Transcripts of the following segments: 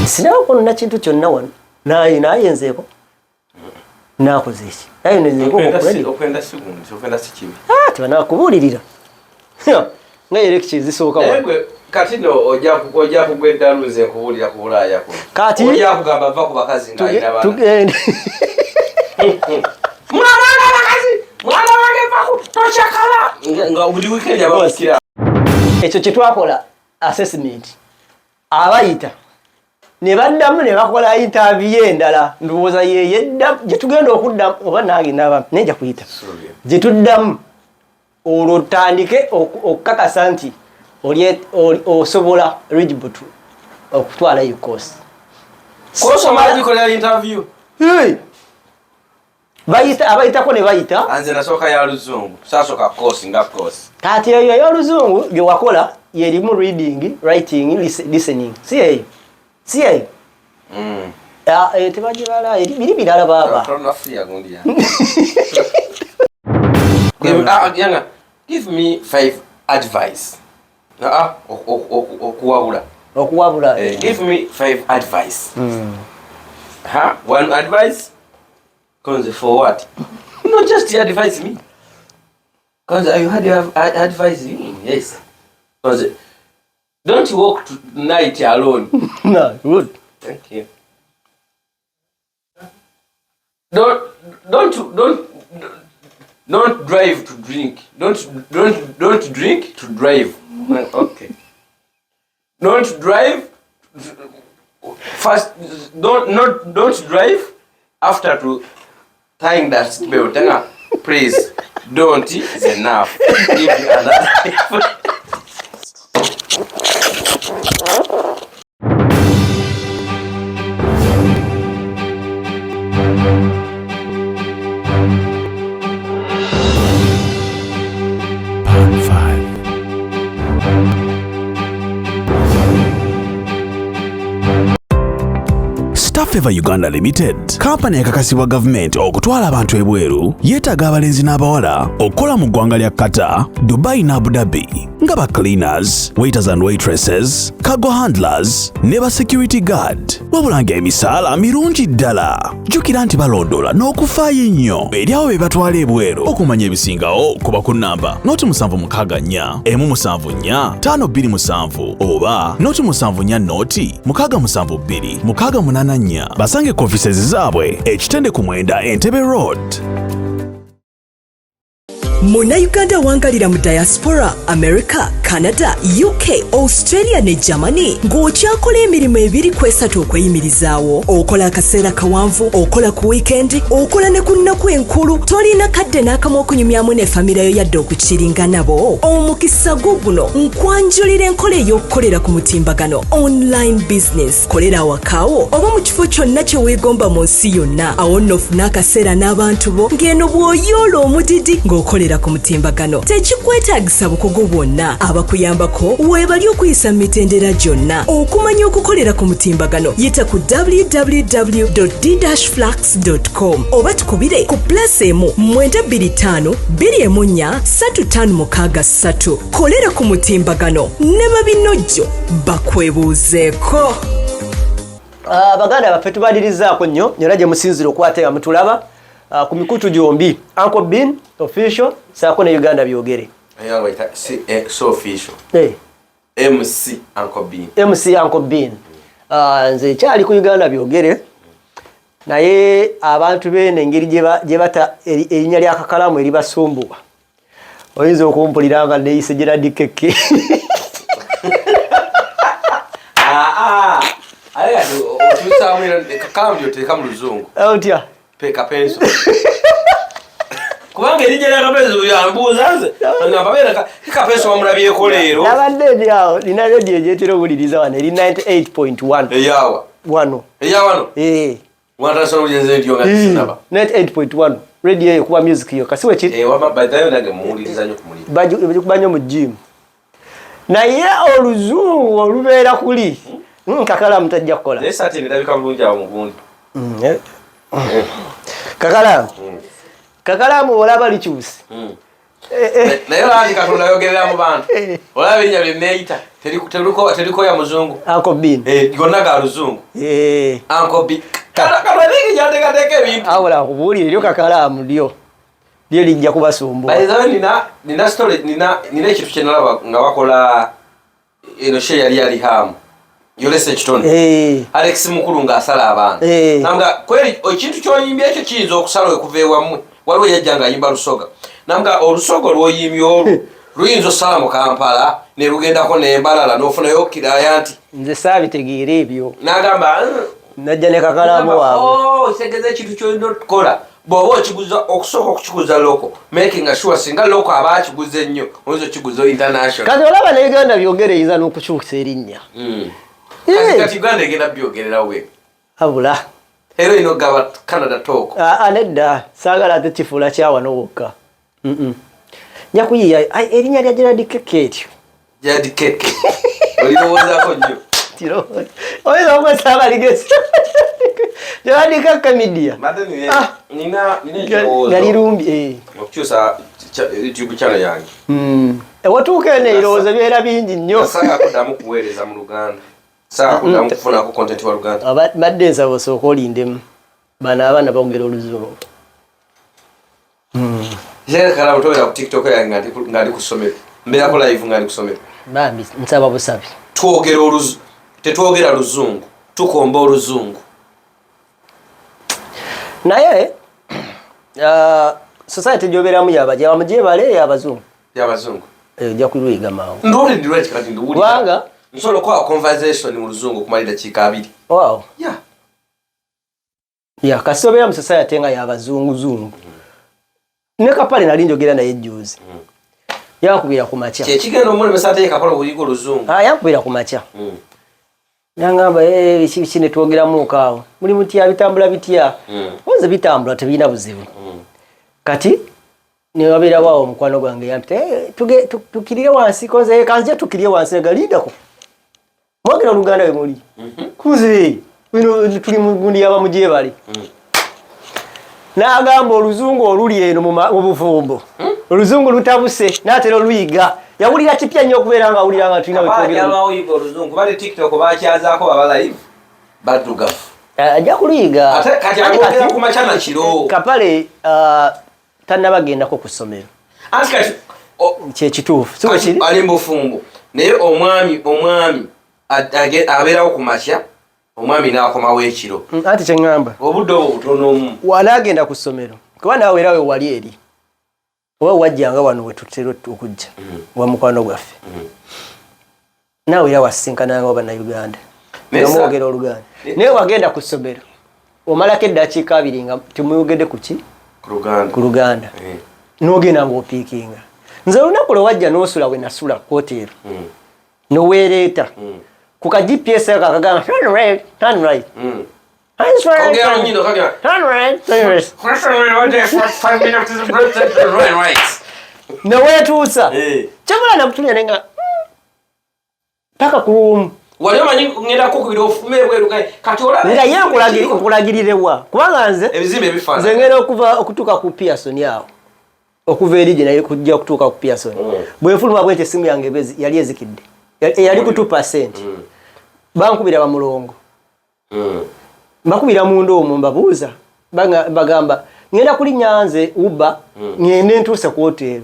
Sinaba kwonona kintu kyonna wano. Naye nayenzeeko. Nakoze eki? Naye nenzeeko ku radio. Okwenda si gundi, okwenda si kibi. Ah, tebanakubuulirira. Nga ye lecture ezisooka wano. Naye kati no ojja kugwa eddalu nze nkubuulira ku Bulaaya kuno. Kati ojja kugamba va ku bakazi ng'alina baana. Tugende. Mwana abakazi, mwana wange va ku tokyakala. Nga buli weekend ababukira. Ekyo kye twakola assessment abayita ne baddamu ne bakola interview endala, ndowooza yeyedda gye tugenda okuddamu oba nange naba naye nja kuyita gye tuddamu, olwo otandike okukakasa nti osobola eligible to okutwala eyo course. Course omala gikolera interview? Hey! Bayita, abayitako ne bayita. Nze nasooka ya luzungu, sasooka course nga course. Kati eyo ey'oluzungu gye wakola yerimu reading, writing, listening, si eyo? Si eyo? Ah, tebagibala, biri birala baaba. Tonafuya gundi yange. Give, ah, yanga, give me 5 advice. Ah, okuwabula. Okuwabula. Give me 5 advice. Ha, 1 advice. Konze for what? No, just advise me. Konze, you had your advice you? Yes. Konze, don't walk tonight alone. No, good. Thank you. Don't drive to drink. Don't drink to drive. Okay. Don't drive first. Don't not don't drive after to tying that belt. Please don't is enough. Give me another. Favor Uganda Limited, kampani ekakasibwa gavumenti okutwala abantu ebweru, yeetaaga abalenzi n'abawala okukola mu ggwanga lya Qatar, Dubai ne Abu Dhabi nga ba cleaners, waiters and waitresses, cargo handlers ne ba security guard. Wabula ng'emisaala mirungi ddala. Jjukira nti balondoola n'okufaayo ennyo eri abo be batwala ebweru. Okumanya ebisingawo kuba ku nnamba noti 764 174 527 oba noti 74 noti 672 684. Basange ku offices zaabwe ekitende ku 9 Entebbe Road. Munnayuganda awangalira mu diaspora, America, Canada, UK, Australia ne Germany, ng'okyakola emirimu 2 ku 3 okweyimirizaawo, okola akaseera kawanvu, okola ku weekend, okola ne ku nnaku enkulu, tolina kadde n'akamu okunyumyamu ne famire yo yadde okukiringa nabo. Omukisa gwo guno, nkwanjulira enkola ey'okukolera ku mutimbagano, online business. Kolera awakaawo oba mu kifo kyonna kye weegomba mu nsi yonna. Awo nno ofune akaseera n'abantu bo, ng'eno bw'oyoola omudidi ng'okolera ku mutimbagano. Tekikwetaagisa bukugu bwonna, abakuyambako weebali okuyisa mu mitendera gyonna. Okumanya okukolera ku mutimbagano, yita ku www.d-flux.com oba tukubire ku plus emu mwenda bbiri ttaano bbiri emu nnya ssatu ttaano mukaaga ssatu. Kolera ku mutimbagano ne babinojjo bakwebuuzeeko. Baganda baffe tubalirizaako nnyo era gye musinzira okwata nga mutulaba ku mikutu gyombi, Uncle Bean Official saako ne Uganda Byogere. Ayo bayita si, so official. MC Uncle Bean. MC Uncle Bean. Nze kyali ku Uganda Byogere, naye abantu beene engeri gye bata erinnya lya Kakalamu eribasumbuwa. Oyinza okumpulira nga neeyise Gerard Keke. Aye kati okyusaamu era kakalamu gy'oteeka mu luzungu. Otya? Peka penso. Kubanga erinnya lya Kapenso yambuuza nze. Ngamba beera Kapenso wamulabyeko leero. Nabadde ndi awo, nina radio egyetera owuliriza wano eri 98.1. Eyawa? Wano. Eya wano? Wanatandise n'obulenzi ntyo nga sinaba. 98.1 radio eyo kuba music yo kasi wekiri. Wama, by the way, nange muwuliriza nnyo ku mulimu. Bagikuba nnyo mu gym. Naye oluzungu olubeera kuli, Kakalamu tajja kukola. Naye saati erabika bulungi awo mu gundi. Kakalamu. Kakalamu olaba likyuse. Naye olaba Katonda ayogerera mu bantu. Olaba erinnya lye neeyita terikoya muzungu. Uncle Bean. Gonna ga luzungu. Uncle B. Katonda ningi gyateekateeka ebintu. Awula akubuulire eryo kakalaamu lyo lyo lijja kubasumbuwa. By the way, nina story, nina ekintu kye nalaba nga bakola eno show yali yali hamu yolesa ekitone. Alex Mukulu ng'asala abaana. Nanga kweri ekintu ky'oyimbye ekyo kiyinza okusala okuva ewammwe. Waliwo yajja ng'ayimba Lusoga. Nanga olusoga lw'oyimbye olwo luyinza osala mu Kampala ne lugendako n'embalala n'ofunayo kiraya nti nze saabitegeera ebyo. N'agamba najja ne kakalaamu waabwe. Oh, kitegeeza ekintu ky'olina okukola bw'oba okiguza okusooka okukiguza local, making sure singa local aba akiguza ennyo oyinza okiguza international. Kati olaba ne Uganda byogere eyinza n'okukyusa erinnya. Kati Uganda egenda byogerera we. Abula. Era olina okugaba Canada talk. Aa nedda, saagala ate kifuula kya wano wokka. Nja kuyiiya erinnya lya Gerald Keke eryo. Gerald Keke. Olirowoozaako nnyo. Oyinza okukozesa abaligezi. Gerald Keke media. Mbadde nina ekirowoozo. Nga lirumbi. Okukyusa YouTube channel yange. Ewatuuka eno ebirowoozo bibeera bingi nnyo. Saagala kuddamu kuweereza mu Luganda. Saagala kuddamu kufunako content wa Luganda. Mbadde nsaba osooke olindemu. Bano abaana boogera oluzungu. Kala tobeera ku TikTok yange nga ndi ku ssomero. Mbeerako live nga ndi ku ssomero. Bambi nsaba busabi. Twogera tetwogera luzungu, tukomba oluzungu. Naye society gy'obeeramu y'abajja bamugyebale y'abazungu. Y'abazungu. Ojja kuluyiga mangu. Ndowooza ndi right kati ndiwulira. Kubanga nsobola okukola conversation mu luzungu okumala eddakiika 2. Wow. Yeah. Yeah, kasi obeera mu society nga y'abazunguzungu. Ne Kapale nali njogera naye jjuuzi. Yankubira ku makya. Kye kigenda omulemesa ate Kapale okuyiga oluzungu. Yankubira ku makya. Nangamba, biki biki ne twogeramuuko awo. Muli mutya, bitambula bitya? Nze bitambula tebirina buzibu. Kati ne wabeerawo awo omukwano gwange yampita, tukirire wansi, konze kanzije tukirire wansi nga lindako. Mwogera Oluganda we muli. Kuze, bino tuli mu gundi y'abamugyebale. N'agamba oluzungu oluli eno mu bufumbo. Oluzungu lutabuse, n'atera oluyiga. Yawulira kipya nnyo okubeera nga awulira nga tulina we twogera. Abajja bayiga oluzungu, bali TikTok bakyazaako baba live, baddugavu. Ajja kuluyiga. Ate kati Ate alwogera kati ku makya na kiro. Kapale, tannabagendako ku ssomero. Anti kati, Kye kituufu. Si bwe kiri? Ali mu bufumbo. Naye omwami abeerawo ku makya, omwami n'akomawo ekiro. Anti kye ŋŋamba. Obudde obwo butono. Wanaagenda ku ssomero. Kuba naawe era we wali eri. Oba wajjanga wano we tutera okujja. Wa mukwano gwaffe. Naawe era wasinkananga Bannayuganda. Naye Nga mwogera Oluganda. Naye wagenda ku ssomero. Omalako eddakiika 2 nga temwogedde ku ki? Ku Luganda. Ku Luganda. N'ogenda ng'opiikinga. Nze olunaku lwe wajja n'osula we nasula ku hoteeri. N'oweereeta. Ku ka GPS ako akagamba, turn right, turn right. Turn right, Kogera nnyo, kogera. turn right, turn right. Turn right. Ne weetuusa. Kyabula nakutumya ne nga, paka ku lumu. Wali omanyi ngenda kukubira ofume ebweru kati olaba Nga ye nkulagirire wa? Kubanga nze ebizimbe ebifaanana. Nze ngenda okutuuka ku Pearson awo. Okuva eri gye naye kujja okutuuka ku Pearson. Bwe nfuluma bwenti essimu yange yali ezikidde. Yali ku 2%. Bankubira bamulongo. Mbakubira munda omwo mbabuuza. Bagamba ngenda kulinnya nze Uber, ngende ntuuse ku hotel.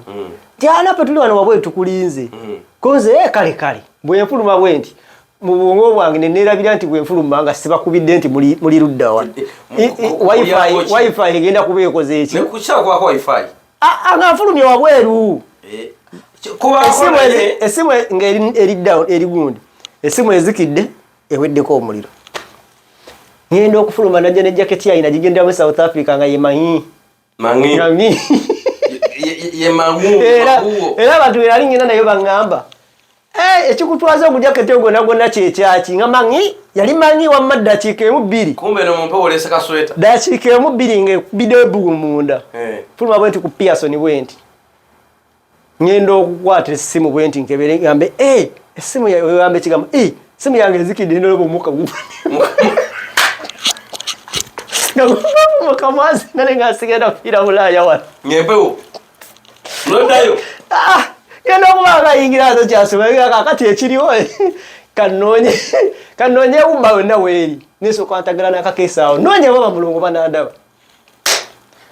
Nti, naffe tuli wano wabweru tukulinze. Ko nze, kale kale. Bwe nfuluma bwe nti, mu bwongo bwange ne neerabira nti bwe nfuluma nga sibakubidde nti muli ludda wa. Wifi egenda kuba ekoze eki? Ne ku kya kwako wifi. Nga nfulumye wabweru. Kuba Essimu akola ye. essimu nga eri down, eri gundi. Essimu ezikidde eweddeko omuliro. Ngenda okufuluma najja ne jacket yange nagigenderamu mu South Africa nga ye manyi. Manyi. Manyi. Ye mangu, manguwo. Era abantu be nali ngenda nayo baŋŋamba. Ekikutwaza ogu jacket ogwo gwonna gwonna kye kyaki? Nga manyi, yali manyi wamma ddakiika emu bbiri. Kumbe no mumpe olese kasweta. Ddakiika emu bbiri ng'ekubidde ebbugu munda. Fuluma bwe nti ku Pearson bwe nti. Ngenda okukwata essimu bwe nti nkebere ngambe, essimu ya, ogambe ekigambo, essimu yange ezikidde ndolaba omukka Nga guva mu kamwazi, nale nga nsigenda kufiira Bulaaya wano. Ng'empewo. Noddayo. Ah, genda okuba nga ayingira azo kyasoma kakati ekiriwo kanoonye kanoonye Uber yonna weeri, nesooka ntagala nakakeesaawo, noonye baba mulongo banandaba.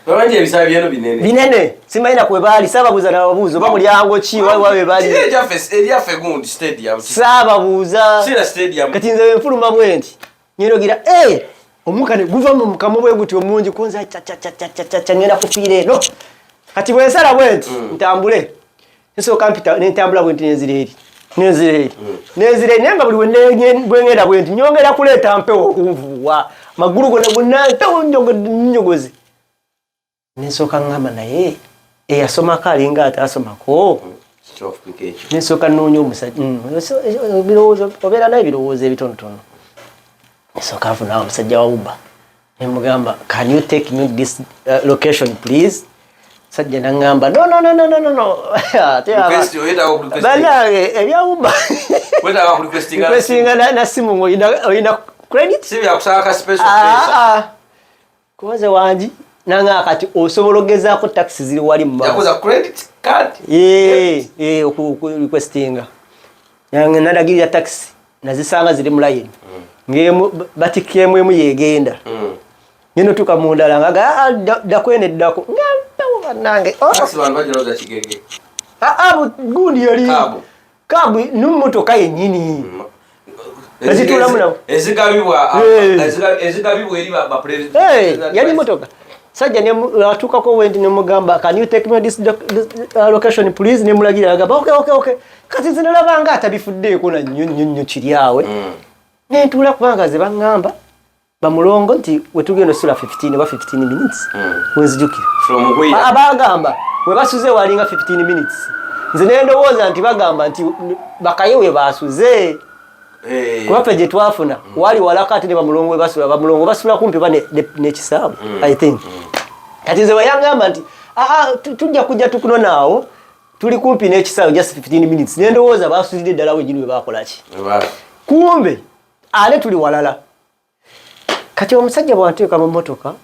Bamanyi ebisaawe byeno binene. Binene, simanyi kwe baali, saababuuza nababuuza oba mulyango ki waliwo we bali. Kiri ekyaffe, eryaffe gundi stadium. Saababuuza. Sira stadium. Kati nze wenfuluma bwe nti nyenogira eh omuka ne guva mu mukamu bwe guti omungi kunza cha cha cha cha cha cha cha, ngenda kufiira eno. Kati bwe nsala bwe nti ntambule, nsooka mpita nentambula bwe nti nenzira eri, nenzira eri, nenzira eri, naye nga buli bwe ngenda bwe nti nyongera kuleeta mpewo okunvuwa magulu gonna gonna, mpewo nyogozi. Nensooka ngamba naye eyasomako alinga ataasomako. Kyofupika ekyo. Nesooka nnoonya omusajja, ebirowoozo obeera naye ebirowoozo ebitonotono. Nesooka nfunawo omusajja wa Uber, nemugamba, "Can you take me this location, please?" Sajja naŋŋamba, "No, no, no, no, no, no, no." Ate Request, oyetaaga okurequestinga. Bannange, ebya Uber Wetaaga kurequestinga. Requestinga na simu ng'olina olina credit. Si byakusaba ka special Ah, pesa. ah. Kubaze wangi nanga kati osobola ogezaako taxi ziri wali mu maaso. Yakuza credit card. Eh, requestinga yange nalagirira taxi, nazisanga ziri mu line, ngemu batikka emu emu yegenda. Ngenda otuuka mu ndala nga "Ah, ddakwene eddako," nga mpewo bannange. Oh, Taxi bantu bagiroza kigege. ah, ah, gundi yali Cab. Cab n'emmotoka yennyini. Ezituulamu nabo. Ezigabibwa Eh. ezigabibwa eri ba president. Hey, yali motoka sajja atuukako wendi nemugamba, "Can you take me this location, please?" Nemulagira, agamba, "Okay, okay, okay." Kati nze nalabanga atabifuddeeko na nnyo nnyo nnyo kiri awe. Nentuula kubanga ze baŋŋamba bamulongo nti wetugenda osula 15 oba 15 minutes, wenzijukira. From where? Ah, bagamba we basuze walinga 15 minutes. Nze nendowooza nti bagamba nti bakaye we basuze. Eh. Kuba ffe gye twafuna wali walako, ate ne bamulongo we basula, bamulongo basula kumpi ba n'ekisaabu, I think. Kati nze weyangamba nti, "Aa, tujja kujja tukunonaawo, tuli kumpi n'ekisaawe, just 15 minutes," nendowooza basulidde ddala wenyini we bakolaki. Kumbe ate tuli walala. Kati omusajja bwanteeka mu motoka,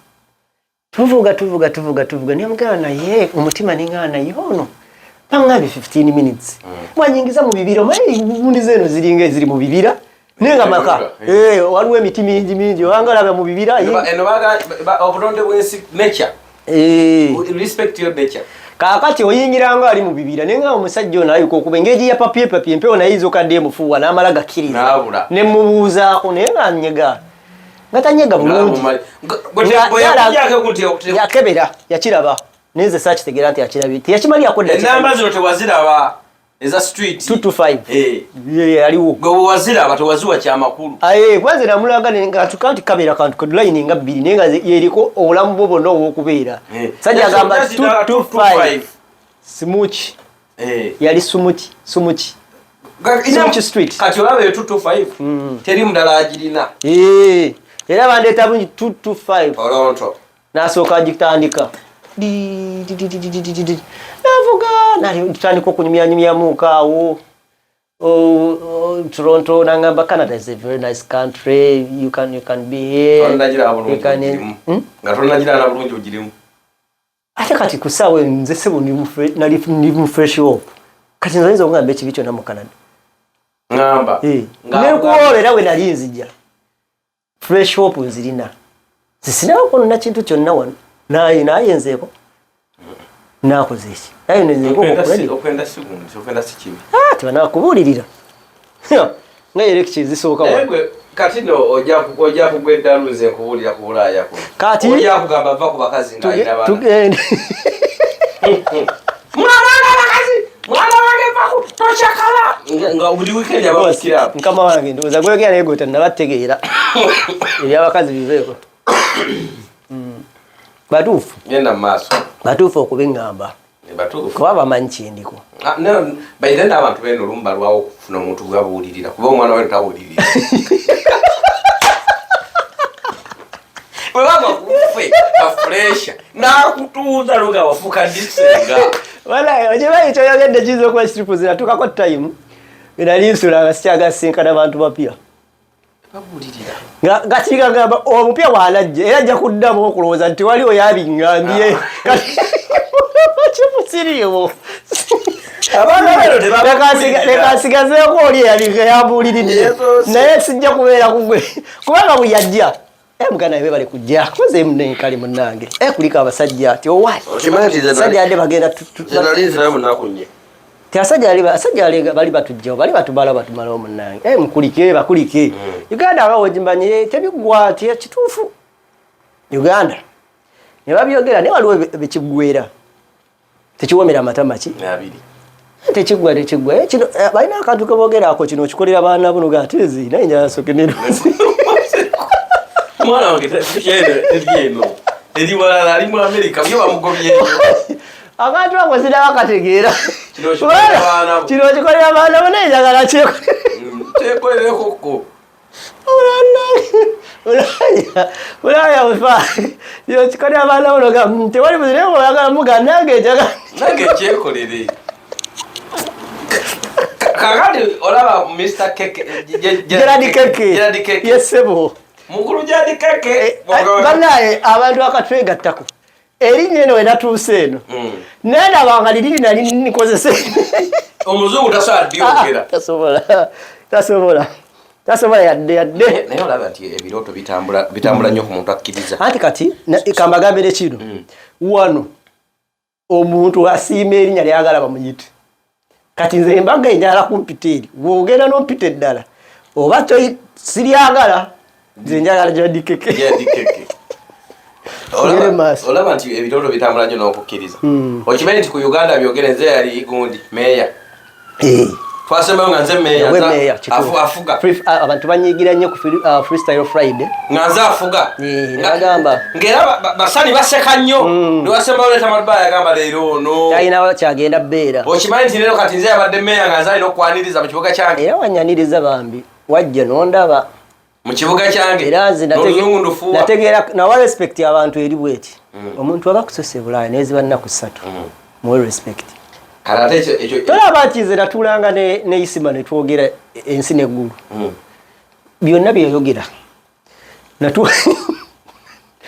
tuvuga tuvuga tuvuga tuvuga, nemugamba naye omutima neŋŋamba naye ono baŋŋambye 15 minutes, mwanyingiza mu bibira. Omanyi gundi zeno ziringa eziri mu bibira, naye nga maka waliwo emiti mingi mingi, obanga olaba mu bibira. Eno obutonde bw'ensi, nature. Respect your nature. Kaakati oyingiranga ali mu bibira, naye nga omusajja ono alabika okuba engeri ya papier papier, empewo naye izokadde emufuuwa n'amala gakkiriza. N'abula. Ne mubuuzaako naye nga nyega nga tanyega bulungi. Yakebera yakiraba, naye nze saakitegeera nti yakirabye, teyakimalirako. Enamba zino tewaziraba eza street? 225. Eh. Ye aliwo. Gwe bwewaziba tewaziwa kyamakulu. Aye, kwanze namulaga ngatuka nti kamera kantu kadulayini nga bbiri, naye nga yeriko obulamu bwo bwonna obw'okubeera. Sajja agamba 225 Sumuki. Yali Sumuki, Sumuki, Sumuki Street. Kati olaba eyo 225 teri mulala agirina. Eh, era bandeeta bungi 225. Toronto. Nasooka agitandika. Di, di, di, di, di, di, di, di. Navuga nali tutandika okunyumyanyumyamuuko awo. Oh, Toronto, nangamba, "Canada is a very nice country. You can be here." Tonagiraba bulungi. You can, Ogirimu nga tonagiraba bulungi ogirimu. Ate kati ku ssaawa eno nze sebo nali ndi mu fresh hope. Kati nze oyinza okugamba ekibi kyonna mu Canada? Ŋŋamba. Eh, nekuwola era we nali nzija fresh hope nzirina, zisinaako na kintu kyonna wano, naye naye nzeeko nakoze eki, naye nzeeko. Okwenda si gundi, okwenda si kibi. Ah, tebanakubuulirira nga erekiti ezisooka naye wano. Gwe kati no ojja kugwa eddalu, nze nkubuulira ku Bulaaya kuno. Ojja kugamba va ku bakazi ng'alina baana. Tugende. Mwana wange abakazi, mwana wange vaku tokyakala. Nga buli weekend abakukira. Mukama wange, ndowooza gwegera naye gwe tannabategeera ebyabakazi biveeko. Batuufu. Genda mu maaso. Batuufu okubiŋŋamba. Batuufu. Kuba bamanyi kyendiko. Ah, no, by then abantu beno olumu balwawo okufuna omuntu gwabuulirira, kuba omwana weno tawulirira. Bwe bagwa kufe kafuresha nakutuuza lunga wafuuka disenga. Walayi, okimanyi kyoyogedde kiyinza okuba kituufu. Zinatuukako time nali nsula nga sikyagasinkana bantu bapya. Babuulirira. Nga kirigagamba omupya bw'anajja era ajja kuddamu okulowooza nti waliwo yabiŋŋambye. Siriiwo. Abaana bano Leka nsigazeeko oli eyambuuliridde. Yesu. Naye sijja kubeera kugwe kubanga bwe yajja, muganda we bali kujja koze munenkali munnange, kuliko abasajja ti owai Okimanyi nti nze sajja adde bagenda nze nali nzirayo munaku nnye. Ti asajja asajja bali batujjawo, bali batumalawo, batumalawo munnange. Mukulike, bakulike. Uganda nga wegimanye tebiggwa nti kituufu Uganda ne babyogera, naye waliwo bekiggwera tekiwomera amatama ki Abiri. Tekiggwa, tekiggwa. Kino balina akantu kebogerako, kino okikolera baana buno ga tezi naye njala nerozi. Omwana wange teri eno, eri walala, ali mu Amerika, byo bamugobyeyo. Akantu ako sinaba kategeera. Kino okikolera baana bo. Kino okikolera baana bo, naye njagala kyekolera. Kyekolerekokko. Ulaya, Ulaya bufa. Yo kikolera abaana buno ga tewali buzire oyagala muga nange njagala. Nange kyekolere. Kakati olaba Mr Keke, Gerard Keke. Gerard Keke. Yes sebo. Mukulu Gerard Keke. Banaye abantu akatwegattako. Erinnya eno we natuuse eno. Naye ndabanga liriri nali nikozese. Omuzungu tasobola dyogera. Tasobola. Tasobola. Tasobola yadde yadde. Naye olaba nti ebirooto bitambula, bitambula nnyo ku muntu akkiriza. Anti kati kambagambire kino. Wano omuntu asiima erinnya lyagala bamuyite. Kati nze embaga enjala kumpita eri, bw'ogenda n'ompita eddala oba siryagala, nze njagala Gerard Keke. Gerard Keke. Tugende maaso. Olaba nti ebirooto bitambula nnyo n'okukkiriza. Okimanyi nti ku Uganda byogere nze yali gundi meeya. Twasembayo nga nze meeya. We meeya, kituufu. Afuga. Abantu banyiigira nnyo ku Freestyle Friday. Nga nze afuga. Nagamba. Ng'era basani baseka nnyo. Newasembayo leeta Madubaaya yagamba leero ono. Talina kyagenda bbeera. Okimanyi nti leero kati nze yabadde meeya nga nze alina okwaniriza mu kibuga kyange. Era wanyaniriza bambi, wajja n'ondaba. Mu kibuga kyange. Era nze N'oluzungu ndufuuwa. nategeera, nawa respect abantu eri bweti. Omuntu aba akusose e Bulaaya n'eziba nnaku 3. Muwe respect. Kale ate ekyo Tolaba nti nze natuulanga ne Isima ne twogera ensi n'eggulu. Byonna byeyogera.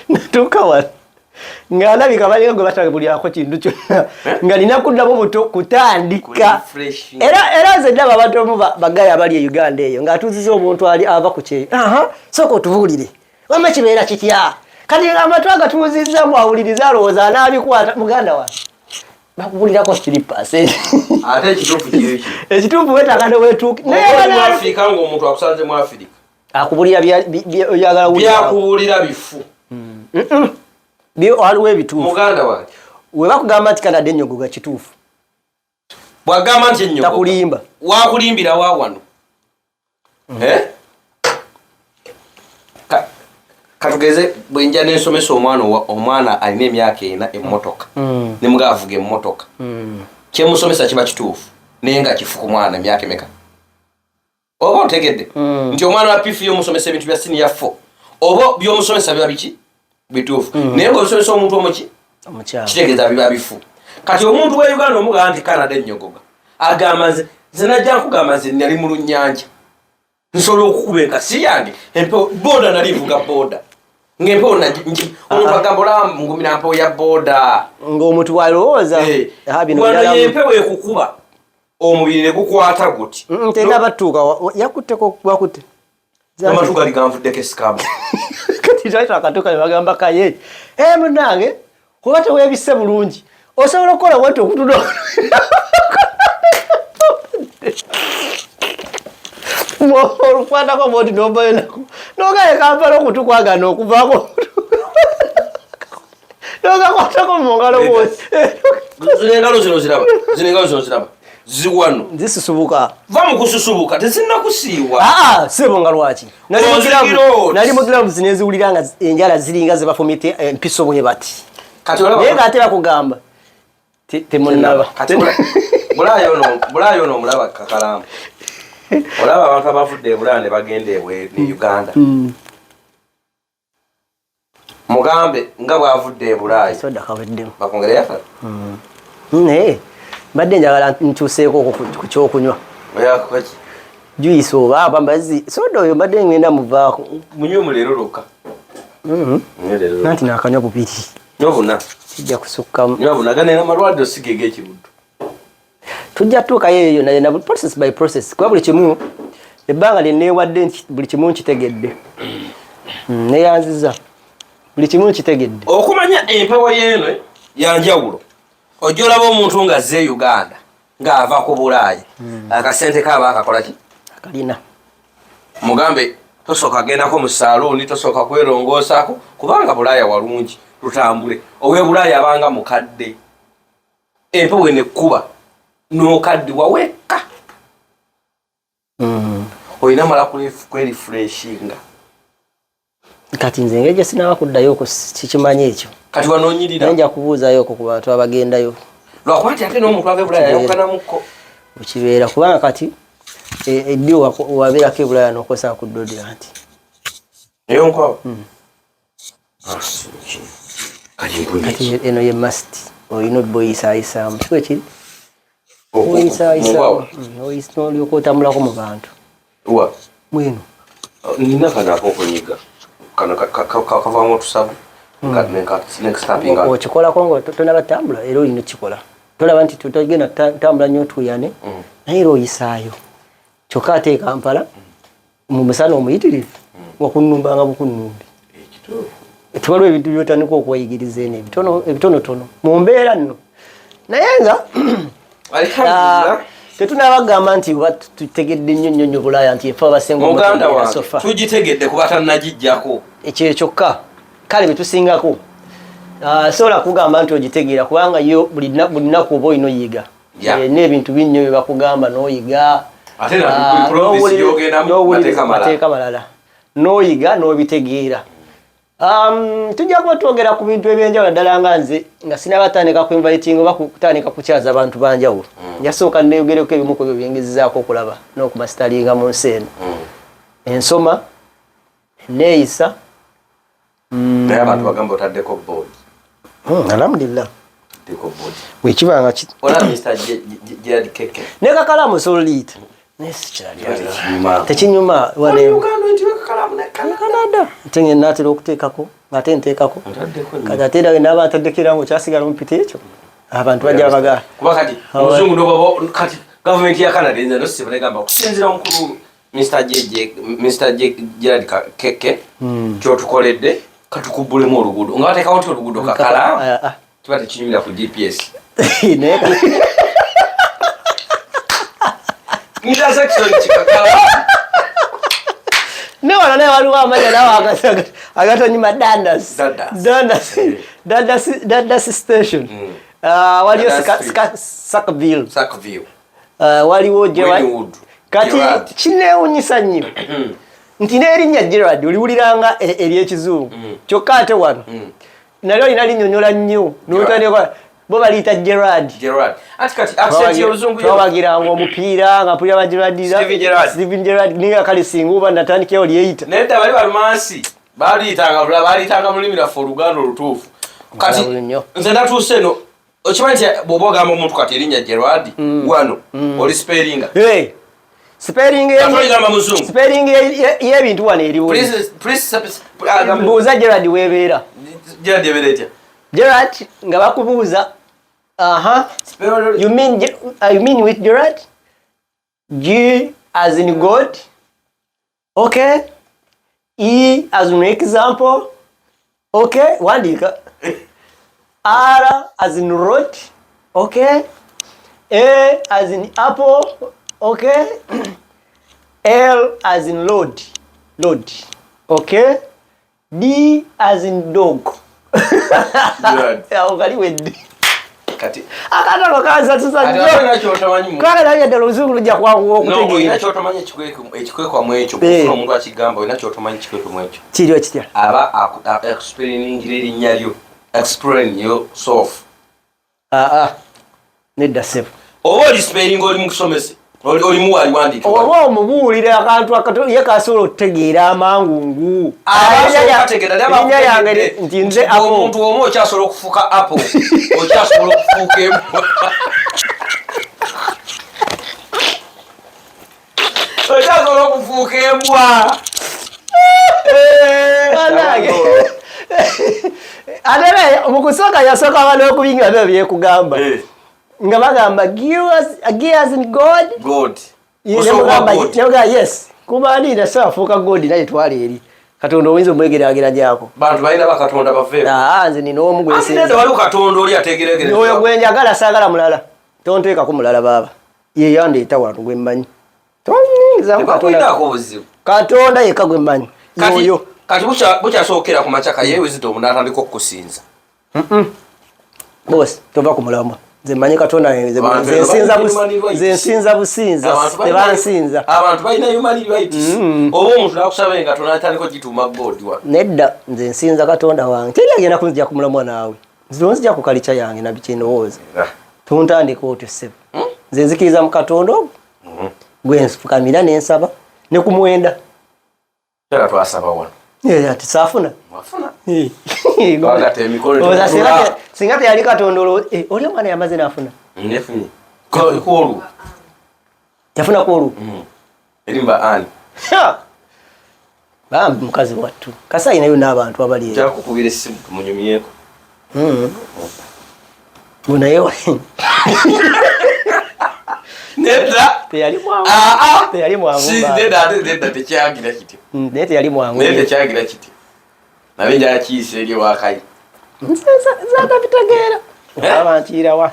Natuuka wano. Ng'alabika balinga gwe batabulyako kintu kyonna. Nga nina kuddamu buto kutandika. Ku-refreshing. Era nze ndaba abantu abamu bagaya abali e Uganda eyo ng'atuuziza omuntu ali ava ku kyeyo. Aha, sooka otubuulire. Wamma kibeera kitya? Kati amatu agatuuzizza mbu awuliriza alowooza anaabikwata muganda wange. Bakubulirako 3%. Ate ekituufu kiri ki? Ekituufu weetaaga ne weetuuke. Naye Oba oli mu bana- Afrika ng'omuntu akusanze mu Afrika. Akubulira byagala wulira. Byakubuulira bifu. Waliwo ebituufu. Muganda wange. We bakugamba nti Canada ennyogoga kituufu. Bw'agamba nti ennyogoga. Takulimba. Wakulimbira wa wano. Katugeze bwe nja n'ensomesa omwana omwana alina emyaka 4 emmotoka. Ne muga avuga emmotoka. Kye musomesa kiba kituufu. Naye nga kifu ku mwana emyaka emeka? Oba otegedde? Nti omwana wa P4 omusomesa ebintu bya senior 4. Oba by'omusomesa biba biki? Bituufu. Naye ng'osomesa omuntu omuki? Omukyala. Kitegeeza biba bifu. Kati omuntu wa Uganda omugamba nti Canada ennyogoga. Agamba nze najja nkugamba nze nali mu lunnyanja. Nsobola okukuba enkasi yange. Empewo, boda nali nvuga boda. Ng'empewo omuntu agamba olaba ngumira mpewo ya boda. Ng'omuntu bw'alowooza, aha, bino Wano birala mu- y'empewo ekukuba. Omubiri ne gukwata guti. Tena batuuka, yakutteko, wakutte. Amatu gali ganvuddeko esikamu. Kati twali akatuuka ne bagamba kaye. Munnange, kuba teweebisse bulungi. Osobola okukola bw'oti okutula. Olukwatako bw'oti n'ovayo nako. N'ogaye Kampala okutu kwagaana okuvaako. N'ogakwatako mu ngalo bw'oti. Zino engalo zino ziraba. Zino engalo zino ziraba. Ziwano. Zisusubuka. Va mu kususubuka, tezinnakusiiwa. Aa, sebo nga lwaki? Nali mu Ozigiro. nali mu gloves neziwulira nga enjala ziringa ze bafumite empiso bwe bati. Kati olaba Naye ng'ate bakugamba, temunnaba. Kati Bulaaya ono omulaba kakalaamu. Olaba abantu abavudde e Bulaaya ne bagenda ebweru ne Uganda. Mugambe nga bw'avudde e Bulaaya. Soda kaweddemu. Bakwongere yafa? Naye mbadde njagala nkyuseeko ku kyokunywa. Oya kuki? Juice oba aba mazzi. Soda oyo mbadde ngenda muvaako. Munywe mu leero lwokka. Munywe leero lwokka. Nanti naakanywa bubiri. Nywa buna. Kijja kusukkamu. Nywa buna gane n'amalwaliro si ge g'ekibuddu. Tujja tuukayo eyo naye na process by process, kuba buli kimu ebbanga lye neewadde nti buli kimu nkitegedde. Neyanziza buli kimu nkitegedde. Okumanya empewo y'eno yanjawulo, ojja olaba omuntu ng'azze e Uganda ng'ava ku Bulaayi, akasente kaaba akakola ki? Akalina. Mugambe tosooka gendako mu saaluuni, tosooka kwerongoosaako, kubanga Bulaaya walungi, tutambule. Ow'e Bulaaya abanga mukadde, empewo eno ekkuba n'okaddiwa wekka. Olina mala kwerefreshinga. Kati nze engeri gye sinaba kuddayo okwo kikimanyi ekyo. Kati wanoonyirira. Naye nja kubuuzayo okwo ku bantu abagendayo. Lwakuba nti ate n'omuntu ava e Bulaaya ayawukanamukko. Okibeera kubanga kati eddi wabeerako e Bulaaya n'okozesa ku deodorant. Eyo nkwawa. Kati eno ye must olina obba oyisaayisaamu, si bwe kiri? Oyisaayisaamu n'olyoka otambulako mu bantu. Wa? Mweno. Nina kano ak'okunyiga kano kavaamu otusavu nenkasitapinga. Okikolako nga tonaba tambula, era olina okukikola. Tolaba nti togenda tambula nnyo otuuyane, naye era oyisaayo. Kyokka ate e Kampala mu musana omuyitirivu wakunnumbanga bukunnumbi. Waliwo ebintu byotandika okweyigiriza eno ebitonotono mu mbeera nno, naye nga tetunabagamba nti oba tutegedde nnyo nnyo nnyo Bulaaya nti efe abasinga muganda omutegeera wange so far. Tugitegedde kuba tannagijjako. Ekyo kyokka kale betusingako. Sobola kugamba nti ogitegeera kubanga yo buli lunaku oba olina oyiga. N'ebintu bingi nnyo bye bakugamba n'oyiga. Ate na buli province gy'ogendamu, mateeka malala. Mateeka malala n'oyiga n'obitegeera. Tujja kuba twogera ku bintu ebyenjawulo ddala nga nze nga sinabatandika ku inviting oba kutandika kukyaza abantu banjawulo. Njasooka neyogereko ebimu ku ebyo byengezezaako okulaba n'okumasitalinga mu nsi eno. Ensoma, enneeyisa. Naye abantu bagamba otaddeko board. Alhamdulillah. Otaddeko board. Bwekiba nga Olaba Mr. Gerard Keke. Ne kakalamu solita. Naye sikyali. Tekinyuma. Tekinyuma. Wali Uganda nti kakalamu ne Canada. Canada. Ate nge naatera okuteekako, ng'ate nteekako. Ntaddeko nnyo. Kati ate era naaba ntaddeko era ng'okyasigala omupita ekyo. Abantu bajja baga. Kuba kati omuzungu n'obaba kati gavumenti ya Canada eyinza n'osisiba negamba okusinziira omukulu Mr. JJ, Mr. J, Gerard Keke, kyotukoledde katukubbulemu oluguudo nga bateekawo nti oluguudo kakala kiba tekinyumira ku GPS. Naye Intersection kikakala. Ne wano naye waliwo amanya nawe agatonyuma Dundas. Dundas. Dundas. Dundas, Dundas station. Waliwo Dundas Street. Sackville. Sackville. Waliwo Gerard. Greenwood. Kati Gerard. kineewunyisa nnyo nti n'erinnya Gerard oliwuliranga ery'ekizungu, kyokka ate wano nalyo olina linnyonnyola nnyo n'otandika bo baliyita Gerard. Gerard. Ati kati accent y'oluzungu yo. Twawagiranga omupiira nga mpulira ba Gerard. Steven Gerrard. Steven Gerrard ninga kale singa oba natandikirawo lyeyita. Naye dda bali balumansi baliyitanga bulala, baliyitanga mu lulimi lwaffe Oluganda olutuufu. Kati Nkola nnyo. nze natuuse eno, okimanyi nti bw'oba ogamba omuntu kati erinnya Gerard wano oli spellinga. Hey, spelling Ate oligamba muzungu. Spelling y'ebintu wano eriwo. Please, please, please, agamba- Mbuuza Gerard weebeera. Gerard ebeera etya? Gerard nga bakubuuza, aha. Spell- You mean with Gerard? G as in God. Okay. E as an example. Okay, wandika. R as in road. Okay. A as in apple. Okay. L as in load. Load. Okay. D as in dog. Gerard. Awo kali wedde. Kati Akatalo kansasusa kati nnyo. olina kyotamanyi mu- Kubanga ddala oluzungu lujja kwanguwa No, olina okutegeera. kyotamanyi ekikwekwa mu ekyo. Bw'ofuna omuntu akigamba olina kyotamanyi ekikwekwa mu ekyo. Kiriyo kitya? Aba explainingira erinnya lyo. Explain yourself. Aa, nedda ssebo. Oba oli spelling oli mu kusomesa. Oli muwaliwandiika. Oba omubuulira akantu akato ye kasobola okutegeera amangungu. Erinnya lyange nti nze Apple. Omuntu omu okyasobola okufuuka apple, okyasobola okufuuka embwa. Okyasobola okufuuka embwa. Bannange. Ate naye mu kusooka yasooka ba n'okubinga byo byekugamba. Nga bagamba gears in God. God. Ye, Osooka nemugamba God. nemugamba yes. Kuba ani nasobola fuuka God naye twala eri. Katonda oyinza omwegeraageranyako. Bantu balina bakatonda baveeko. Aa, nze nina omu gwe Ate nsinza. nedda, waliwo katonda oli ategeregereza. Oyo gwe njagala, saagala mulala. Tonteekako mulala baaba. Ye yandeeta wano gwe mmanyi. Tonyingizamu Katonda. Tebakulinaako buzibu. Katonda yekka gwe mmanyi. Kati Yoyo. kati bukyasookera ku makya kaye Wisdom n'atandika okukusinza. Boss, tova ku mulamwa. Nze mmanyi Katonda wange, Abantu nze nsinza balina human rights. nze nsinza businza, Abantu tebansinza. Abantu balina human rights. Oba omuntu n'akusaba engato n'atandika ogituuma God wa. Nedda, nze nsinza Katonda wange. Teri agenda kunzija ku mulamwa naawe. Nze onzija ku kalica yange na biki ndowooza. Tontandika otyo ssebo. Nze nzikiriza mu Katonda ogwo. Gwe nfukamira ne nsaba ne ku mwenda. Era twasaba wano. Eh, ati saafuna. Wafuna. Twagatta emikono Olowooza tetutula. singa teyali Katonda olowooza oli omwana yamaze n'afuna. Nefunye. Kwolwo. Yafuna ku olwo. Erimba ani? Ha! Bambi mukazi wattu. Kasa ayinayo n'abantu abali eyo. Nja kukubira essimu tumunyumyeko. Naye Nedda. teyali mwangu. Ah, ah. Teyali mwangu Si bambi. nedda, ate nedda tekyagira kityo. Naye teyali mwangu. Naye tekyagira kityo. Nabe njakiisa eri ewakayi. Nze nze atabitegeera. Eh? Aba nkiirawa.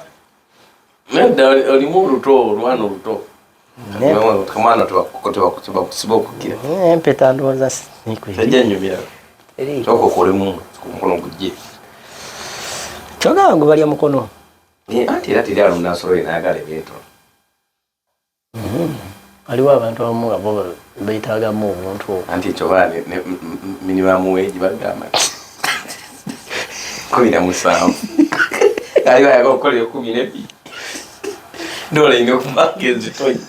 Nedda, olimu oluto, olwana oluto. Kamwana tebakusiba okugira. Empeta ndowooza Tajja nyumira. Eri. Sooka okolemu ku mukono gujje. Kyogamba gwe balya mukono. Anti era teri alunda nsolo ye n'ayagala ebyetono. Waliwo abantu abamu nga bo beetaagamu obuntu obwo. Anti ekyo ba minimum wage bagamba 17. Ali bayaga okukolera 12. Dola erina okuba nga enzitoyi.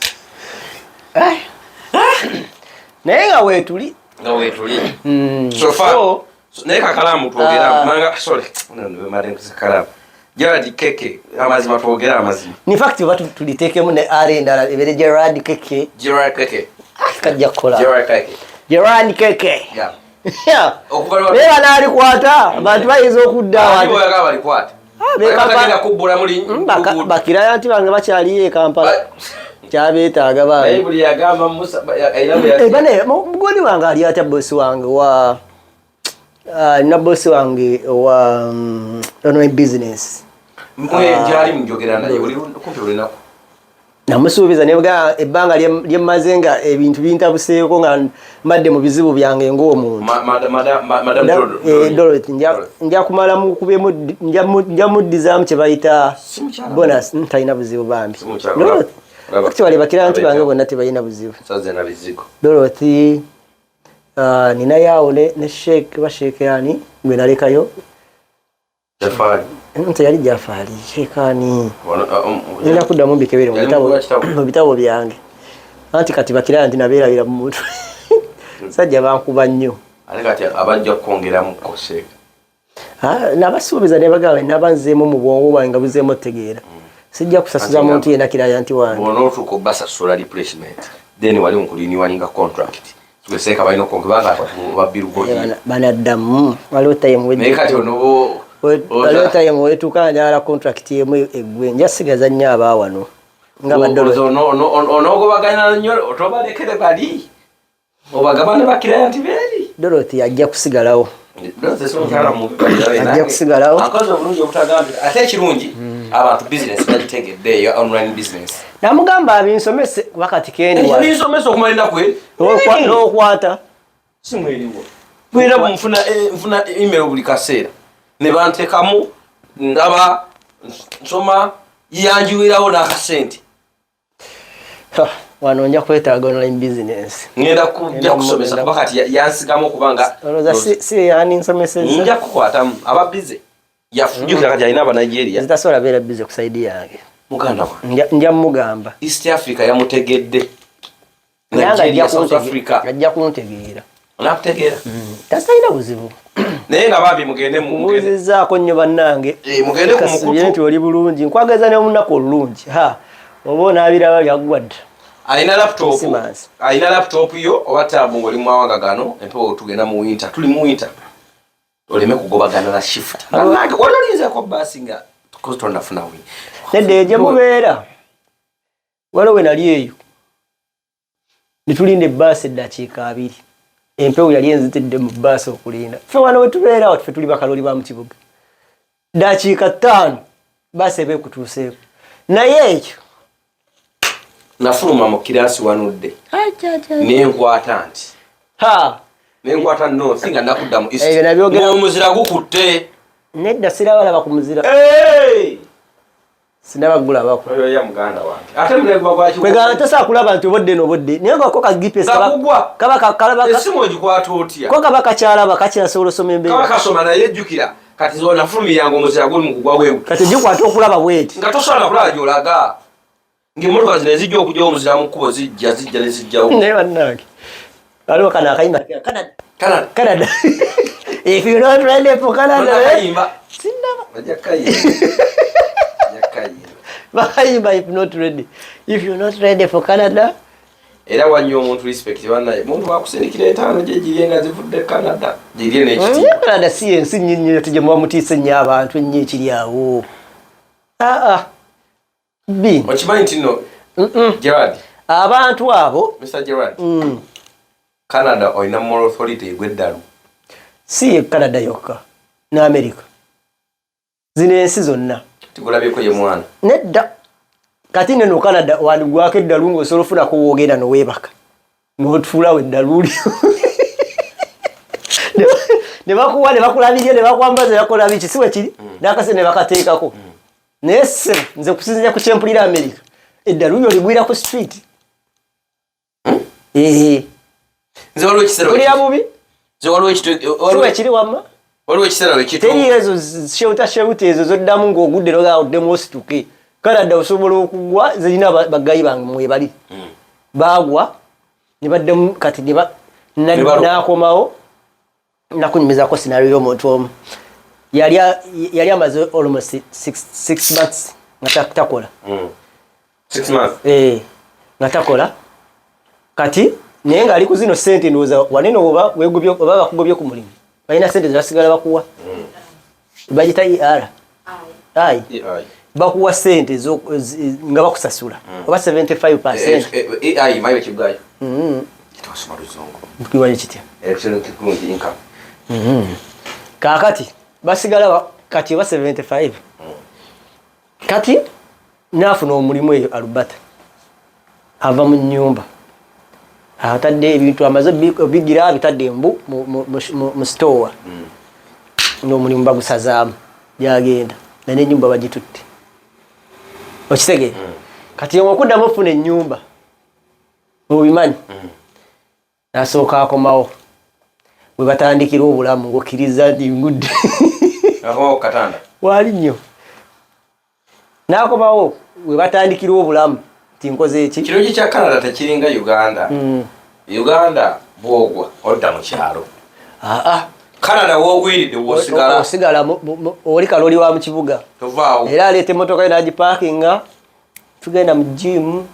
Naye nga weetuli. Nga weetuli. So far, naye kakalaamu twogera manga, sorry, made nkusa kalaamu. Gerard Keke, amazima, twogera amazima. In fact oba tuliteekemu ne R endala ebeere Gerard Keke. Gerard Keke. Kajja kukola. Gerard Keke. Gerard Keke. Yeah. Yeah. Okuva Naye banaalikwata abantu bayinza okudda Ani awantu. bweyagala balikwate. Ah, Batagenda kubbula muli luguudo. Bakiraya nti bange bakyaliyo e Kampala. Kyabeetaaga bange. Bayibuli yagamba Musa era bwe Eh, bane mugoni wange ali atya bosi wange wa nina bosi wange wa online business. Mwe gyali mujogera naye buli kumpi buli lunaku. Namusuubiza nebwa ebbanga lyemmaze nga ebintu bintabuseeko nga mbadde mu bizibu byange ng'omuntu. Madam Dorothy, nja kumala mukubemu, nja muddizaamu kye bayita Si mukyala. bonus. Talina buzibu bambi. Si mukyala. Dorothy, Laba. actually bakira nti bange Laba. bonna tebalina buzibu. Saze na bizigo. Dorothy, ninayo ne Sheikh, ba Sheikh yani gwe nalekayo. Jafari. Teyali Jafari, Sheikh ani. Wano, Nina kuddamu mbikebere mu Yali bitabo mukulu wa kitabo. mu bitabo byange. Anti kati bakira nti nabeerabira mu mutwe. Sajja bankuba nnyo. Ate kati abajja kwongeramu koseeka. Ah, nabasuubiza ne bagamba naba nzeemu mu bwongo bwange nga buzeemu otegeera. Sijja kusasuza Anti muntu yenna kiraya nti wange. Bw'onootuuka obasasula replacement, then wali mu kurenewinga contract. Seeka balina okwongera kubanga babirugodi. Eh, banaddamu waliwo time Naye kati onobo waliwo time wetuuka njagala contract emu eggwe, njasigaza nnyo abaawano nga badolo. Onoogobagana nnyo, tobalekere bali obagabane bakiraya nti beeri. Dorothy ajja kusigalawo. Ajja kusigalawo. Akoze obulungi obutagambira, ate ekirungi abantu business bagitegedde eyo online business. Namugamba abinsomese kuba kati kendi Ebinsomesa okumala ennaku n'okwata. Simweriwo bwera nfuna email buli kaseera ne bantekamu, ndaba, nsoma, yanjiwirawo n'akasente. Ha, wano nja kwetaaga online business. Ngenda kujja kusomesa kuba kati yansigamu okubanga Olowooza si yani nsomesezza. Nja kukwatamu aba busy yafujukira kati alina Abanigeria. Zitasobola beera busy ku side yange. Muganda wa Nja mugamba. East Africa yamutegedde. Naye nga Nigeria, ajja South Africa. Ajja kuntegeera. Nakutegeera. Tasalina buzibu. Naye nga bambi mugende Mubuuzizzaako nnyo bannange. Eh, mugende ku Kasubire mukutu. nti oli bulungi, nkwagaza ne olunaku olulungi. Ha, oba onaabiraba byaggwa dda. Alina laptop. Christmas. Alina laptop yo oba tab ng'oli mu mawanga gano empewo, tugenda mu winter, tuli mu winter. Oleme kugobagana na shift. Bannange, wali olinzeeko baasi nga tonafuna wi? Nedda, gye mubeera waliwo we nali eyo netulinda ebbaasi eddakiika 20, empewo yali enzitidde mu bbaasi okulinda. Ffe wano wetubeerawo, ffe tuli bakaloli ba mu kibuga, dakiika 5 baasi eba ekutuuseeko, naye ekyo Nafuluma mu kiraasi wanudde nenkwata nti ha nenkwata north nga nakudda mu east. Ebyo nabyogera- Ng'omuzira gukutte. Nedda, sirabalaba ku muzira. Sinabagulabako. Oyo ya muganda wange ate muleguba gwaki? Kwegamba tosobola kulaba nti obodde nobodde, naye nga ko ka GPS Nga gugwa. Kaba kalaba Essimu ogikwata otya? Ko kaba kakyalaba, kakyasobola osoma Kaba embeera. Kasoma naye ejjukira kati zonafulumiranga omuzira guli mu kugwa bwegu. Kati gikwata okulaba bweti. Nga tosobola nakulaba gyolaga, ngaemmotoka zino ezijja okugyawo omuzira mu kkubo zijja zijja ne zijjawo. Naye bannange, waliwo kano akayimba, Canada. Canada. Canada, if you not ready for Canada, eh? Kayimba. Sinaba. Bajja kayimba. Bajja kayimba. Bakayimba, if not ready, if you're not ready for Canada. Era wanywa omuntu respect bannaye, muntu wakusindikira etaano gye girye nga zivudde Canada, girye n'ekitiibwa. Canada si yensi nnyo tujye muba mutiise nnyo abantu ennyo ekiri awo. Aa bi Okimanyi nti nno Gerard, abantu abo. Mr Gerard, Canada olina moral authority egweddalu. Si ye Canada yokka, ne America, zino ensi zonna. Tigulabyeko ye mwana. Nedda, kati neno Canada wandigwako eddalu ngaosobola ofunako woogenda noweebaka notuulawo eddalu lyo ne bakuwa ne bakulabirye ne bakwambaza ne bakola biki, si bwe kiri? N'akase ne bakateekako. Naye se nze kusinzira ku kyempulira, America eddalu lyo ligwira ku street. Ee. Nze waliwo ekiseera Mpulira bubi. Nze waliwo Si bwe kiri wamma? Waliwo ekiseera wekitu Teri ezo shelter shelter ezo zoddamu ng'ogudde nogaa oddemu osituke. Canada osobola okugwa. Zirina bagayi bange mwebali baagwa ne baddemu kati ne Ne baluka. N'akomawo nakunyumizako scenario y'omuntu omu yali amaze almost 6 months nga takola. 6 months. Eh, nga takola kati, naye ng'ali ku zino sente, ndowooza wanene oba wegobye oba bakugobye ku mulimu, balina sente zebasigala bakuwa, bagita ER ai EI. Bakuwa sente nga bakusasula oba 75. EI mayo kibwayo kitwasoma luzungu. Kiwanyi kitya? Electronic kulungi income. Kaakati basigala kati oba 75. Kati naafuna omulimu eyo Alberta, ava mu nyumba atadde ebintu amaze obigira abitadde embu mu store, n'omulimu bagusazaamu, gyagenda naye nenyumba bagitutte. Okitegeera? Kati okuddamu ofuna ennyumba mubimanyi, nasooka akomawo bwe batandikira obulamu ng'okkiriza nti ngudde. Akomawo ku katanda. Wali nnyo n'akomawo we batandikira obulamu nti nkoze eki. Kirungi kya Canada tekiringa Uganda. Uganda bwogwa odda mu kyalo. Aa. Canada wogwiridde wosigala. Osigala oli kaloli wa mu kibuga. Tovaawo. Era aleeta emmotoka ye n'agipaakinga, tugenda mu jimu,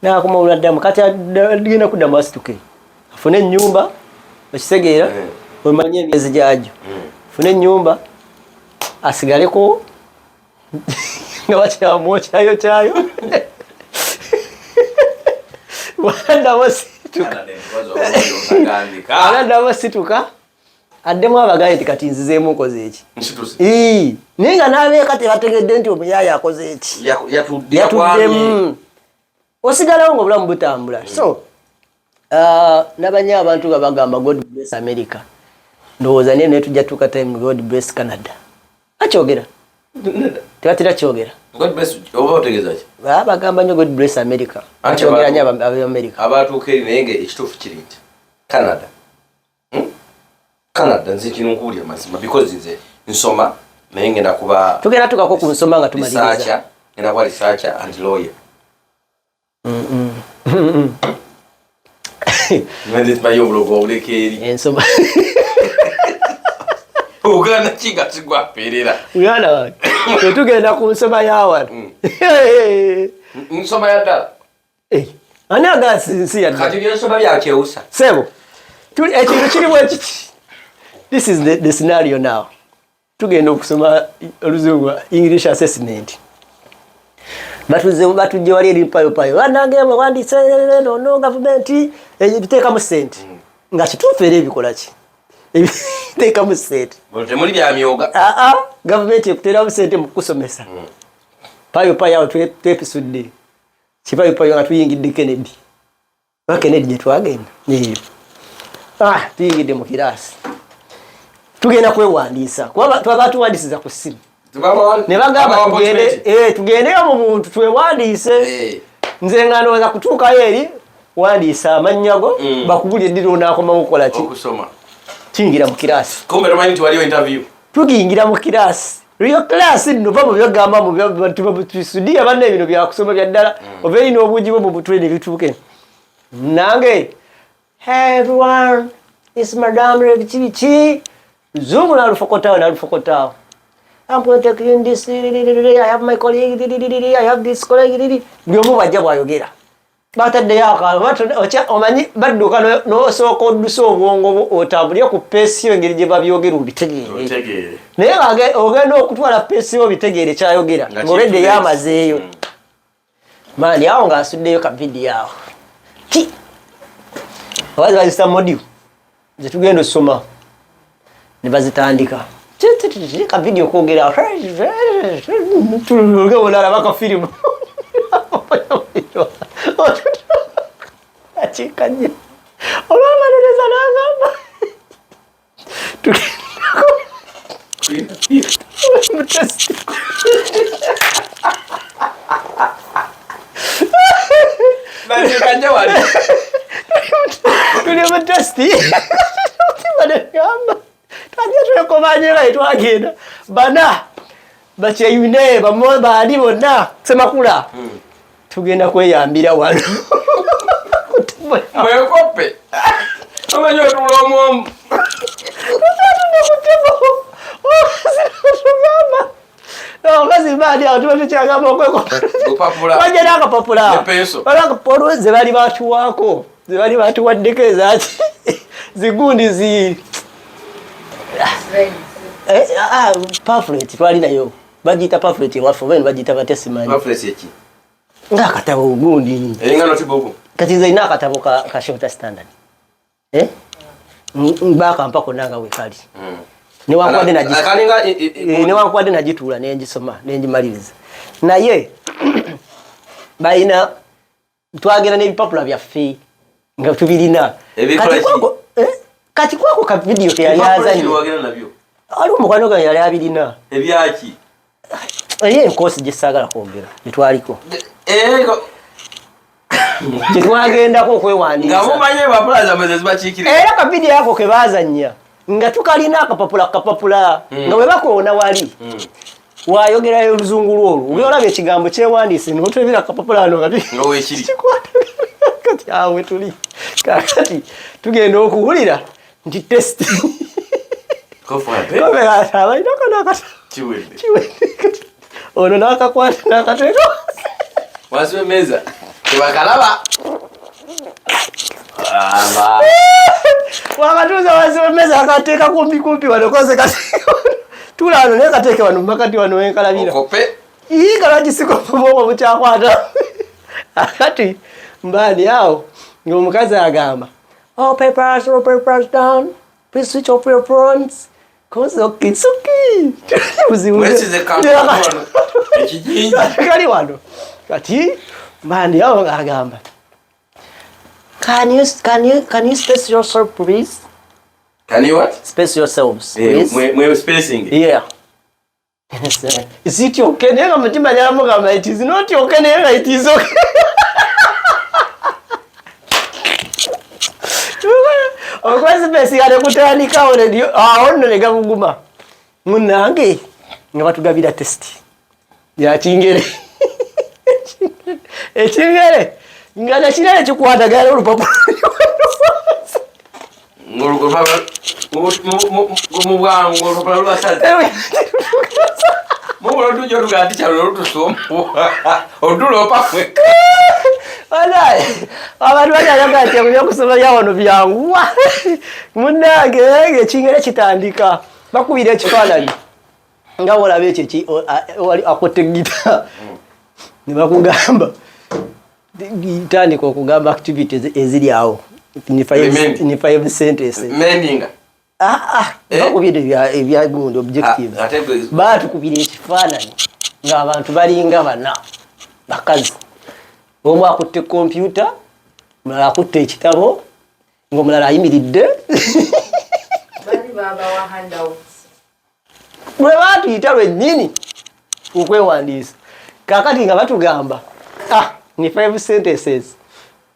nakoma olwaddamu kati agenda kuddamu asituke afune ennyumba. Okitegeera? Omanye emyezi gyagyo, afune ennyumba asigaleko nga bakyamwokyayokyayo bwaddamu situka. Canada enkozi obulungi. Aladdamu situka addemu abagaye nti kati nzizeemu nkoze eki. Nsituse. Ii, naye nga n'abeeka tebategedde nti omuyaaya akoze eki. Yatudde, yakwamye. Yatuddemu, osigalawo nga obulamu butambula. So nabanye abantu nga bagamba "God bless America", ndowooza naye naye tujja tuuka time "God bless Canada". Akyogera tebatera kyogera. God bless, oba otegeeza ki? Bagamba nnyo "God bless America". Anti Bakyogera nnyo Abamerika. Abatuuka eri, naye nga ekituufu kiri nti Canada, Canada nze kino nkuwulira mazima because nze nsoma naye ngenda kuba Tugenda tukako ku nsoma nga tumaliriza. Researcher, ngenda kuba researcher and lawyer. Nze simanyi obulogo obuleka eri. Ensoma. Uganda kinga kigwapeerera. Muganda wange, tetugenda ku nsoma yawano. Nsoma ya ddala. Ani agaa nsi ya ddala? Kati byensoma byakyewusa. Sebo, ekintu kirimu ekiki. This is the scenario now. Tugenda okusoma oluzungu, English assessment. Batuze batujje wali eri mpayopayo, banange mwewandiise nono gavumenti ebiteekamu sente, nga kituufu era ebikola ki, ebiteekamu sente. Temuli bya myoga. Aa, gavumenti ekuteeramu sente mu kukusomesa. Payopayo awo twepisudde kipayopayo nga tuyingidde Kennedy, oba Kennedy gye twagenda eyo. Ah, tuyingidde mu kiraasi, tugenda kwewandiisa kuba twaba tuwandiisiza ku ssimu ne bagamba tugende, tugendeyo mu muntu twewandiise. Nze nga ndowooza kutuukayo eri wandiisa amannya go, bakubulya eddiri onaakomawo kukola ki? Okusoma. Tuyingira mu kiraasi. Kumbe tomanyi nti waliyo interview. Tugiyingira mu kiraasi, real class nno, va mu byogamba mu tusudiya banna, ebino byakusoma bya ddala, oba erina obungi bwo mu mutwe ne bituuke nange. "Hey everyone, it's Madam biki biki." Zungu nalufokotaawo nalufokotaawo. "I'm going to take in this, I have my colleague, I have this colleague." Buli omu bwajja bwayogera bataddeyo akantu, omanyi badduka n'osooka oddusa obwongo bwo otambulye ku pace yo, engeri gye babyogera obitegeere. Otegeere. Naye nga ogenda okutwala pace yo obitegeere kyayogera Nga ng'olwedde kitu yamazeeyo. Maani awo ng'asuddeyo ka vidiyo awo ki oba bazisa module zetugenda osoma ne bazitandika ka vidiyo kwogera olaba ka firimu akikanye olwamaliriza n'agamba tugendako mu test. Nakikajja wali. Tuli mu test, banegamba twajja twekomanye nga twagenda bana bakyeyune baali bonna semakula tugenda kweyambira wano. Mwekoppe. Omanyi otuula omwomu. Tugamba omukazi baali awo tuba tukyagamba okwekopa. Lupapula. Wajja n'akapapula. Ne pencil. Olwo ze bali batuwaako, ze bali batuwaddeko ezaki zigundi zi pamphlet twali nayo, bagiyita pamphlet ewaffe oba eno bagiyita batya simanyi. Pamphlet eki? Ng'akatabo gundi. Eringa notebook. Kati nze nina akatabo ka Shorter Standard. Eh? Bakampa konna nga wekali newankubadde Akalinga newankubadde nagituula nengisoma nengimaliriza, naye balina twagenda n'ebipapula byaffe nga tubirina. Ebikola Kati ki? kwako, kati kwako ka vidiyo ke yali azanye. Wagenda nabyo. Aliwo mukwano gwange yali abirina. Ebyaki? Eri enkoosi gye saagala kwogera gyetwaliko, Eh, gyetwagendako nga okwewandiisa. mumanyi empapula zammwe ze zibakiikirira. Era kavidiyo ako ke baazannya nga tukalina akapapula kapapula nga bwe bakoona wali wayogerayo oluzungu lwolwo oba olaba ekigambo kyewandiise notwebira akapapula ano nga Nga weekiri. kikwata. Kati awo we tuli kakati tugenda okuwulira nti test. Kofape. Abalinako nakata Kiwedde. Kiwedde. Ono nakakwata nakateeka Wansi w'emmeeza. Tebakalaba. Aba. Wakatuuza wansi wemmeeza, akateeka kumpi kumpi wano koze kati tula wano naye kateeke wano mumakati wano wenkalabira. Okope. Yiga lwagisika obwongo bukyakwata. Akati mbaani awo ng'omukazi agamba, "All papers, all papers down, please switch off your phones." Koze okay, it's okay. Buzibu. Mwesize kantu wano. Ekijinji. Kali wano kati mbaani awo ng'agamba, Can you space yourself, please?" Can you what? "Space yourselves, Eh, please." mwe spacing. Yeah. "Is it okay?" Naye nga mutima gyamugamba it is not okay, naye nga it is okay. Okwesipesi nekutandikawo awo nno ne gabuguma munange nga batugabira test yakingere ekingere nga nekirere kikwatagana olupapula. Mu bwangu olupapula lubasaze. Mubula olujja olugaa nti kyalo olutusumbuwa olutulopa mwekka. Walayi, abantu bakyalaga nti ebyokusoma bya wano byanguwa. Munnange ekingere kitandika bakubira ekifaananyi nga wolaba ekyo wali akutte gita ne bakugamba tandika okugamba activities eziri awo ni five sentences. Mendinga. Ah, ah, Eh? bakubira ebya gundi objectives. Ah, ate Batukubira ekifaananyi ng'abantu balinga bana bakazi, omu akutte kompyuta, omulala akutte ekitabo, ng'omulala ayimiridde. Bali babawa handouts. Lwe batuyita lwennyini okwewandiisa, kakati nga batugamba, ah, ni five sentences,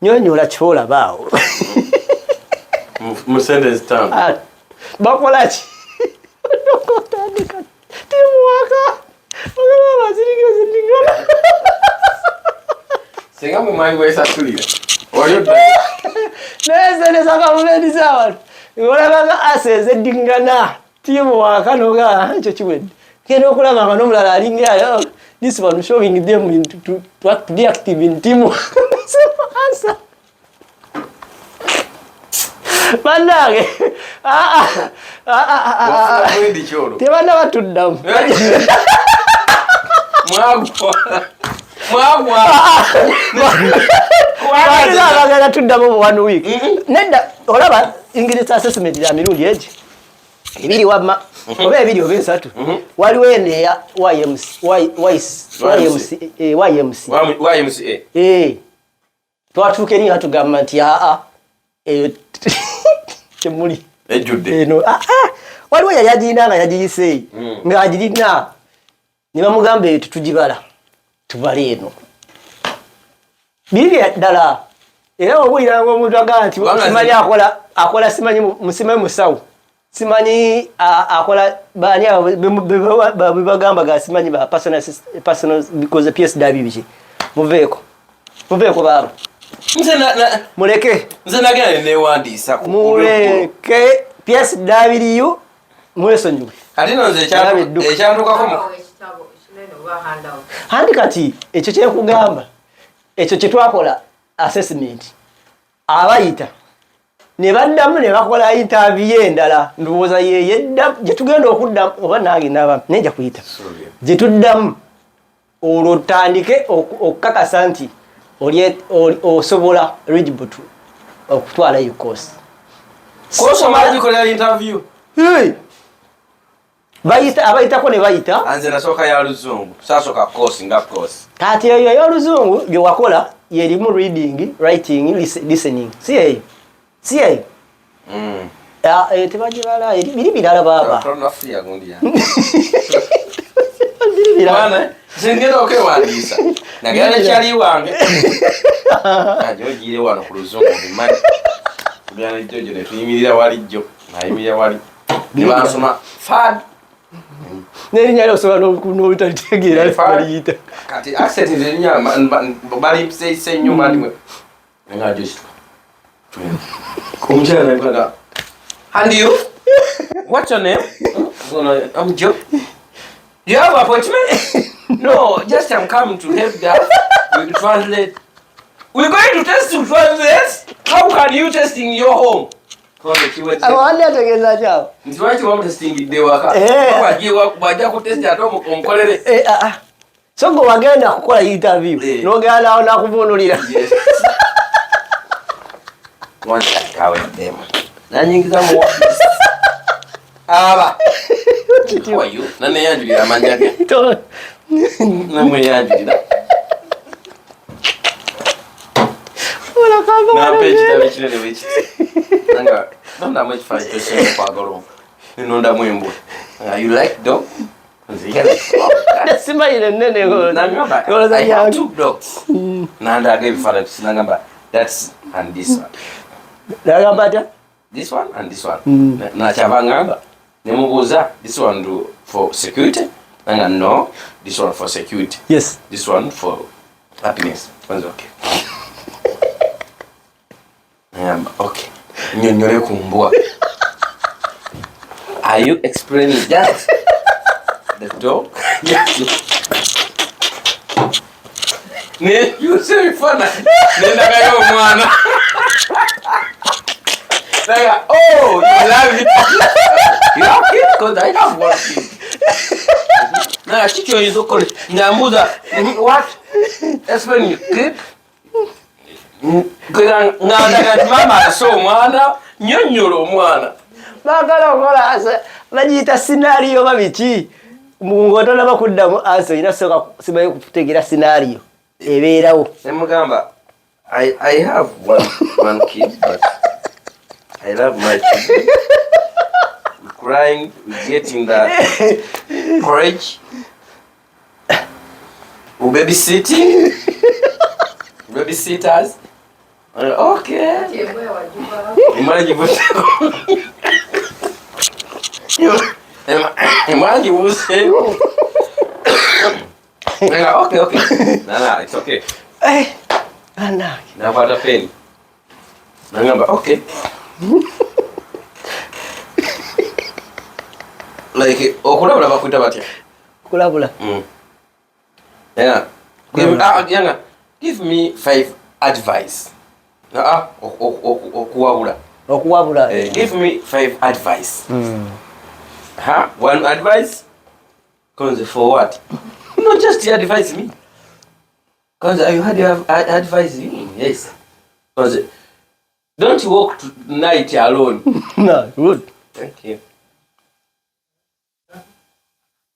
nyonyola kyolabaawo. Mu sentence tano. Ah, bakola ki? Otandika teamwork, ogamba bazirigazirigana. Singa mwe mwali wesasulira wali odda. Naye sente za gavumenti z'abantu, olabanga asa ezeddingana teamwork, noga ekyo kiwedde, genda okulaba nga n'omulala alinga, oh, this one showing them to be active in teamwork. Answer bannange, ah, ah, ah, ah, ah, Wafuna ah. bwendi kyolwo. Tebanna batuddamu. Mwagwa, mwagwa. Balina abagala tuddamu mu one week. Nedda, olaba English assessment ya mirundi egi ebiri wamma, oba ebiri oba esatu. Waliwo eno eya YMC, YMC, YMC. YMCA. Eh, twatuuka eri nga tugamba nti aa, eyo temuli. Ejjudde. Eno ah, ah, waliwo yali agirina nga yagiyise ng'agirina, ne bamugamba eyo tetugibala, tubale eno. Biri bya ddala, era owuliranga omuntu agamba nti Kubanga simanyi akola akola simanyi simanyi musawo, simanyi akola baani abo bebagamba ga simanyi ba personal personal, because PSW biki. Muveeko, muveeko baaba. Nze Muleke. Nze nagenda nenewandiisa Muleke PSW, mwesonyiwe. Kati no nze Olaba edduka. ekyantukako Babawa ekitabo ekinene oba handout. Andi kati ekyo kyenkugamba, ekyo kyetwakola assessment, abayita ne baddamu ne bakola interview endala, ndowooza yeyedda gye tugenda okuddamu, oba nange naba naye nja kuyita gye tuddamu, olwo otandike okukakasa nti osobola eligible to okutwalayo course. Course omala gikolera interview? Hey! Bayita abayitako ne bayita. Anze nasooka ya luzungu, sasooka course nga course. Kati eyo ey'oluzungu gye wakola yerimu reading, writing, listening, si eyo? Si eyo? Mm. Ah, tebagibala, biri birala baaba. Tonafuya gundi yange. Biri birala. Mwana, nze ngenda okwewandiisa, nagenda nekyali wange aje ogiire wano ku luzungu obimanyi, tugenda nejjojo netuyimirira wali jjo nayimirira wali nebansoma fad. N'erinnya lyo osobola n'obutalitegeera baliyita. Kati accent nze erinnya balimpiseise nnyo mandimwe nga jositwa omukyala nalikaga, "And you, what's your name?" "I'm Joe." "Do you have appointment?" "No, just I'm coming to help that we translate. We're going to test to translate. How can you test in your home?" Awandi ategeeza kyawo. Nti lwaki wamutestingidde waka? Bwajja ku test ate omukolere. Eh, ah, ah. So gwe wagenda kukola interview n'ogenda nawo nakuvunulira. Kaweddemu nanyingiza mu office aba, "How are you?" Naneyanjulira amanya ge, namweyanjulira, nampa ekitabo ekinene bwekiti nga nondamu ekifaananyi kyosinga okwagala omu, nenondamu embwa. "Ah, you like dog?" Simayire ennene. Nangamba, "I have two dogs." Nandaga ebifaananyi, nangamba, "That's and this one." Nagamba atya? "This one and this one." Nakyava ngamba, nemubuuza, "This one do for security?" Nanga, "No, this one for security." "This one for happiness." Kwanza, "Okay." Nangamba, "Okay, nyonyole ku mbwa." "Are you explaining just the dog?" Yes. Nenkyusa ebifaananyi nendagayo omwana. Like, oh, you love it. You have kids? Because I have one kid. Naye kiki oyinza okukola? Nga mbuuza, what? Explain your kid. Nga ndaga nti maama ase omwana, nnyonnyola omwana. Baagala okukola bagiyita scenario oba biki, ng'otonaba kuddamu answer olina sooka simanyi kutegeera scenario ebeerawo. Nemugamba, I have one kid, but I love my children. We crying, we getting the porridge, we babysitting, babysitters. Okay. Imagine Imagine wuseeko. Okay. Nah, it's okay. Eh, anange. Nakwata peni. Nangamba, okay. Like, okulabula bakwita batya? Kulabula. Yeah. Give, give me 5 advice. Okuwabula. Okuwabula. Give me 5 advice. Ha, one advice? Konze for what? No, just advise me. Konze, you had your advice you? Yes. Konze, don't walk tonight alone. No, good. Thank you.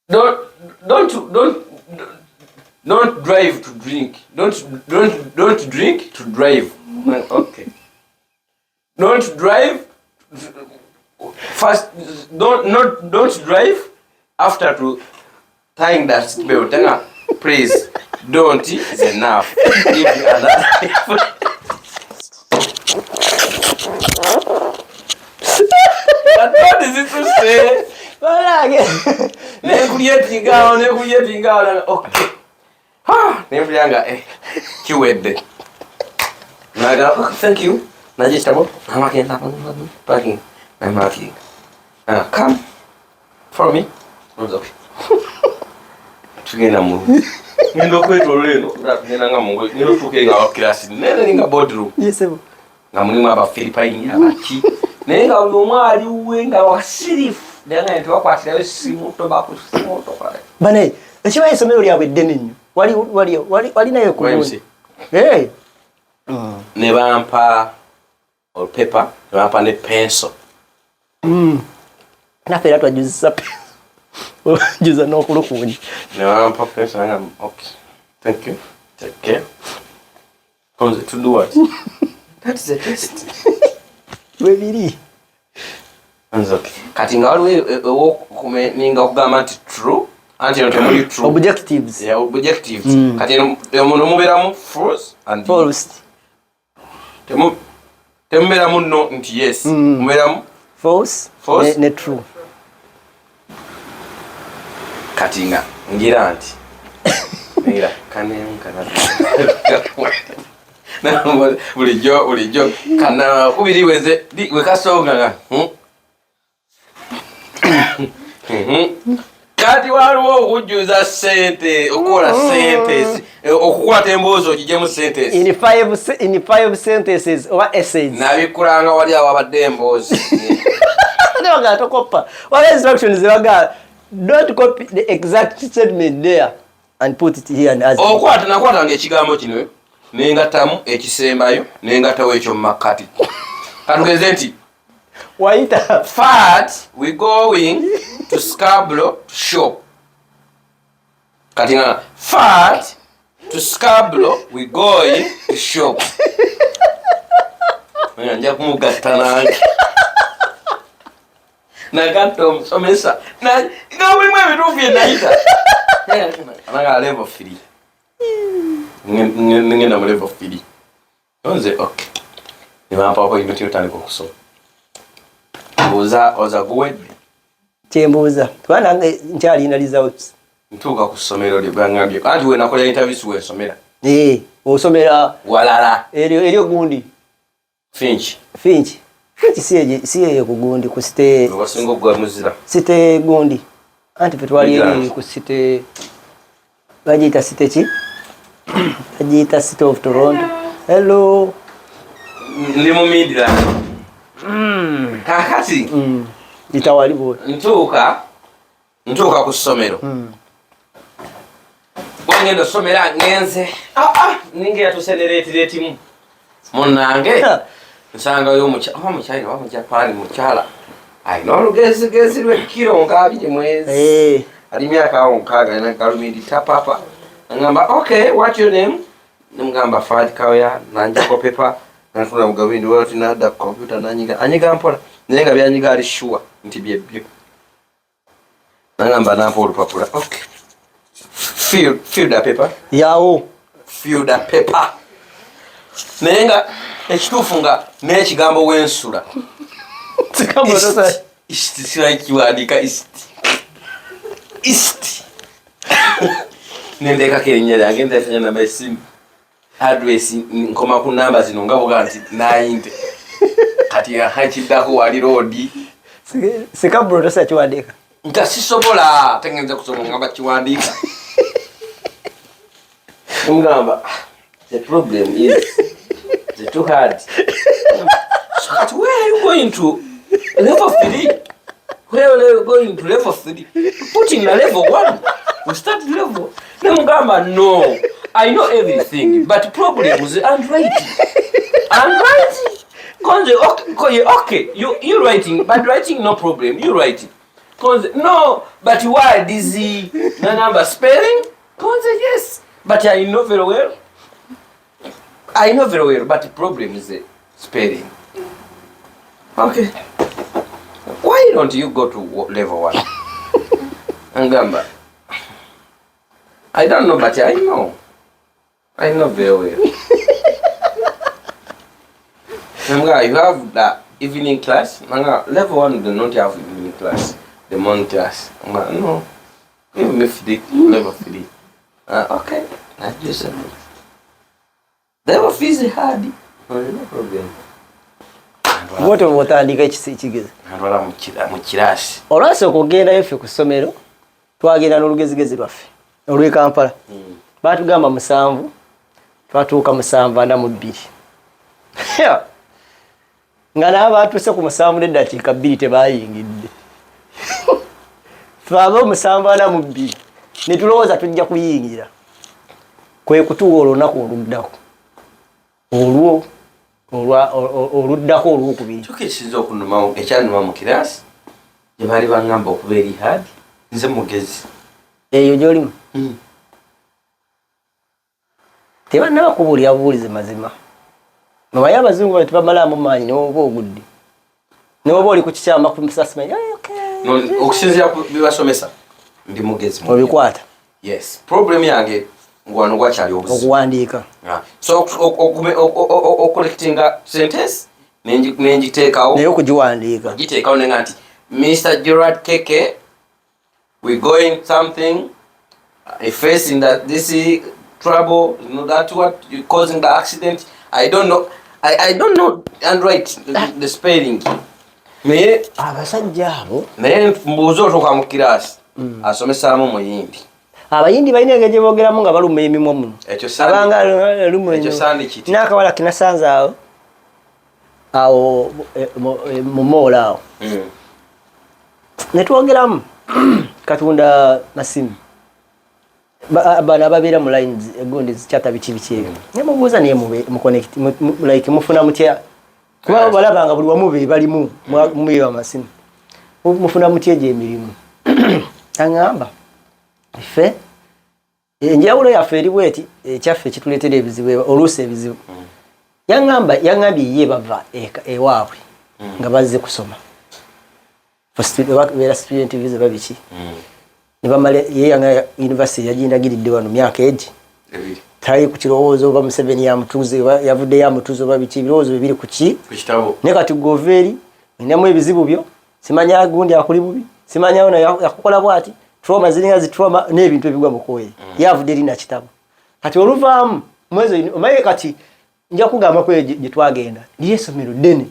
Don't drive to drink. Don't drink to drive. Okay. Don't drive first. Don't drive after to tying that seatbelt. Please don't is enough. Give me another. But what is it to say? Nekuyetingawo, okay. Nempulira nga kiwedde. Naga, oh, thank you. Naje kitabo, namakenda, parking, namaking. Come, follow me. Okay. Tugenda mu ngenda okwetoloola eno, tugenda nga mu ngenda otuuka nga kirasi nene nga boardroom. Yes, sir. Nga mulimu Abafilipayini abaki, naye nga buli omu aliwe nga wasirifu, naye nga tebakwatirayo ssimu, toba ku ssimu, tokola. Bane, ekimanyi essomero lyabwe ddene nnyo. Walinayo ku YMC. Hey. Ne bampa olupepa, ne bampa ne pencil. Naffe era twajuzisa juza n'okulukunja. Ne bampa pencil, nga okay. Thank you. Take care. Konze to do what? That is a test. Webiri. Okay. Kati nga waliwo ew'okumeninga okugamba nti true, anti eno temuli true. Objectives. Yeah, objectives. Kati eno muno mubeeramu false and false. Temubeeramu no nti yes. Mubeeramu false, false. Ne true. Kati nga ngira nti ngira kanemu kana. Bulijjo kana kubiri weze wekasonga nga. Kati waliwo okujjuza ssente, okukola sentence, okukwata emboozi ogiggyemu sentence. In 5 sentences oba essays. Nabikulanga wali awo abadde emboozi. Ate bagala tokoppa. Waliwo instructions zebagala, don't copy the exact statement there and put it here and as Okwata, nakwatanga ekigambo kino nengattamu ekisembayo, nengattawo ekyo mu makkati. Katugeze nti wayita Fat, we going to Scarborough to shop. Kati nga fat to Scarborough, we going to shop. Nja kumugatta nange. Nagatta omusomesa. Nga mulimu ebituufu bye nayita. Nanga level 3. Ngenda mu level 3. Nze okay. Ne bampa appointment yotandika okusoma. Mbuuza oza guwedde. Kyembuuza. Kuba nange nkyalina results. Ntuuka ku ssomero lye bangambye. Anti we nakolera interview si wensomera. Osomera walala. Eryo gundi. Finch. Finch. Finch si eyo ku gundi, ku site. Wasinga okugwa muzira. Site gundi. Anti ffe twali Midlands. eri ku site. Bagiyita site ki? Agiyita City of Toronto. Hello. Ndi mu Midland. Kakati Itawali bwe. Ntuuka ku ssomero. Bwengenda osomera ngenze, ninga yatuse ne late late munnange, nsangayo oba Muchina oba Mujapani, mukyala alina olugezigezi lw'ekkiro nga 20 mwezi. Ali myaka awo 60, alina galumindi tapapa. Agamba, "Okay, what your name?" Nemugamba, "Fad Kawya." Nanjako paper, natula mugabindi wati, nadda ku computer, nanyiga, anyiga mpola, naye nga byanyiga ali sure nti byebyo. Nagamba, nampa olupapula, "Okay, fill the paper." Yawo. Fill the paper, naye nga ekituufu nga n'ekigambo wensula East, sibakiwandiika east, east. Nendekako erinnya lyange, ntekanya namba esimu, address, nkoma ku namba zino nga buga nti nayinte. Kati aha, kiddako wali road. Sikabro tosa kiwandiika. Nta sisobola, tengenza kusoma ngamba kiwandiika. Ngamba the problem is the too hard. So kati where are you going to level 3? Where are you going to level 3? Put in a level 1, we start level. Nemugamba, "No, I know everything, but problem is handwriting, handwriting." Konze, okay, okay, you writing, but writing no problem, you writing. Konze, "No, but why this?" Nangamba, "Spelling?" Konze, "Yes, but I know very well, I know very well, but the problem is the spelling." "Okay, why don't you go to level 1?" Angamba, "I don't know, but I know, I know very well." Nanga, "You have the evening class?" Nanga, "Level 1 do not have evening class, the morning class." Nanga, "No, give me three, level 3." "Okay." I just level 3 is hard. No, no problem. Bwotyo bwotandika ekigezi. Antwala mu kirasi. Olwasooka okugendayo ffe ku ssomero, twagenda n'olugezigezi lwaffe olw'e Kampala. Batugamba 7, twatuuka 7:42, nga n'abaatuuse ku 7:02 tebayingidde. Fe aba 7:42 ne tulowooza tujja kuyingira, kwe kutuwa olunaku oluddako, olwo oluddako olwokubiri. Kyokka ekisinza okunuma, ekyanuma mu kirasi gye baali baŋŋamba okuba eri hard, nze mugezi. Eyo gyolimu tebannaba kubuulira bubuulize mazima. Omanyi abazungu bano tebamalaamu maanyi, newoba ogudde, newoba oli ku kikyama ku musasima. No, okusinziira ku bibasomesa ndi mugezi mu Obikwata. Yes, problem yange ngwano gwakyali obuzibu. Okuwandiika. Ah, so ocollectinga sentence nenjiteekawo. Naye okugiwandiika. Giteekawo nenga nti Mr Gerard Keke, we going something, facing that this is trouble, you know, that what you causing the accident. I don't know, I don't know and write the spelling, naye Abasajja abo. Naye mbuuza, otuuka mu kirasi asomesaamu Muyindi. Abayindi balina engeri gye boogeramu nga baluma emimwa muno. Ekyo Abanga lumu. Ekyo sandi kiti. N'akawala kinasanze awo awo mu mall awo, netwogeramu, katunda masimu. Bano ababeera mu lines egundi zikyata biki biki ebyo, nemubuuza, naye mu connect like mufuna mutya, kuba balaba nga buli wamu be balimu mubeera amasimu, mufuna mutya egyo emirimu? Aŋŋamba, ffe enjawulo yaffe eri bweti, ekyaffe kituleetera ebizibu, oluusi ebizibu. Yaŋŋamba, yaŋŋambye ye bava ewaabwe nga bazze kusoma, beera student visa babiki, ne bamala. Ye yanga university yagindagiridde wano myaka egi. 2. Tali ku kirowoozo oba Museveni yamutuuze oba yavuddeyo amutuuze oba biki, ebirowoozo bibiri ku ki? Ku kitabo. Naye kati gova eri olinamu ebizibu byo, simanya gundi akuli bubi, simanya ono yakukola bwati, trauma ziringa zi trauma n'ebintu ebigwa mu kwoye. Ye avudde eri nakitabo, kati oluvaamu mwezi omaye. Kati nja kugamba eyo gye twagenda, liyo essomero ddene,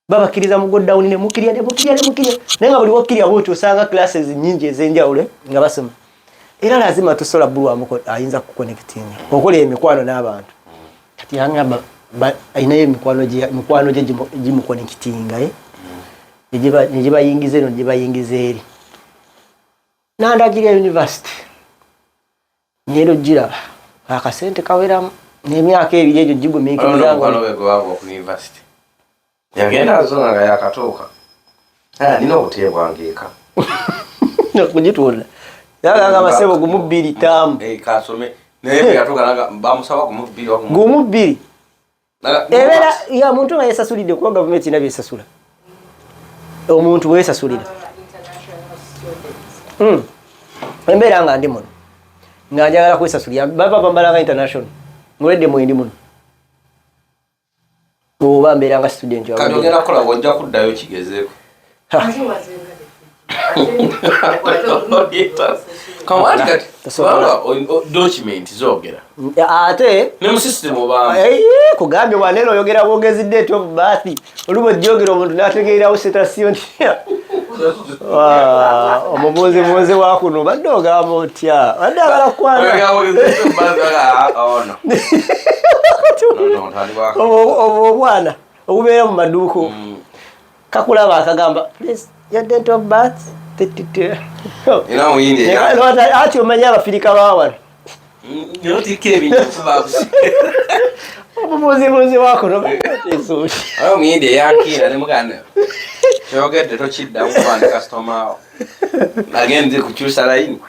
babakkiriza mu godown, ne mukkirya, ne mukkirya, ne mukkirya, naye nga buli wokkirya bwoti osanga classes nyingi ez'enjawulo nga basoma. Era lazima tusobola bbulwamu ayinza kuconnectinga okola emikwano n'abantu. Kati yangamba ayinayo emikwano gye gimuconnectinga, eh? Negibayingiza eno, negibayingiza eri. Nandagira university, ngenda ogiraba akasente kaweramu n'emyaka 2 egyo gigumiikiriza. Mukwano gwe gwava ku university, yagenda azonga nga yakatuuka. Ah, nina obutebe bwange eka. Kugitunda yagamba amasebo gumu bbiri taamu. Eh, kasome naye bwe yatuuka naga bamusaba gumu bbiri oba gumu Gumu bbiri. Naga Ebeera ya muntu nga yesasulidde, kuba gavumenti erina byesasula, omuntu wesasulira. Aba international students. Embeera nga ndi muno nga njagala kwesasulira, bava bambala nga international ngoledde mwendi muno oba mbeera nga student. Kati ogenda kukola, ojja kuddayo kigezeeko. Ate wazenga Kamwati kati Tosobola. kubanga document zoogera Ate ne mu system obaamu. Eh, kugambye wanene oyogera bwogezi date of birth, oluba ojjogera omuntu n'ategeerawo sitasiyo nti "Waa, omubuuzibuuzi wa kuno badde ogamba otya, badde agala kwana." Oyogera bwogezi date of birth, ah, oh, no. No, no, ntandikwa. Obwo obwana obubeera mu maduuko kakulaba akagamba, "Please, your date of birth." Era omuyindi era Ati omanyi abafirika bawano. Notikka ebintu kuba Omubuuzibuuzi wakuno badde. Aye omuyindi eyankiira ne muganda kyogedde tokiddamu kuba ndi kasitoma wo, nagenze kukyusa layini.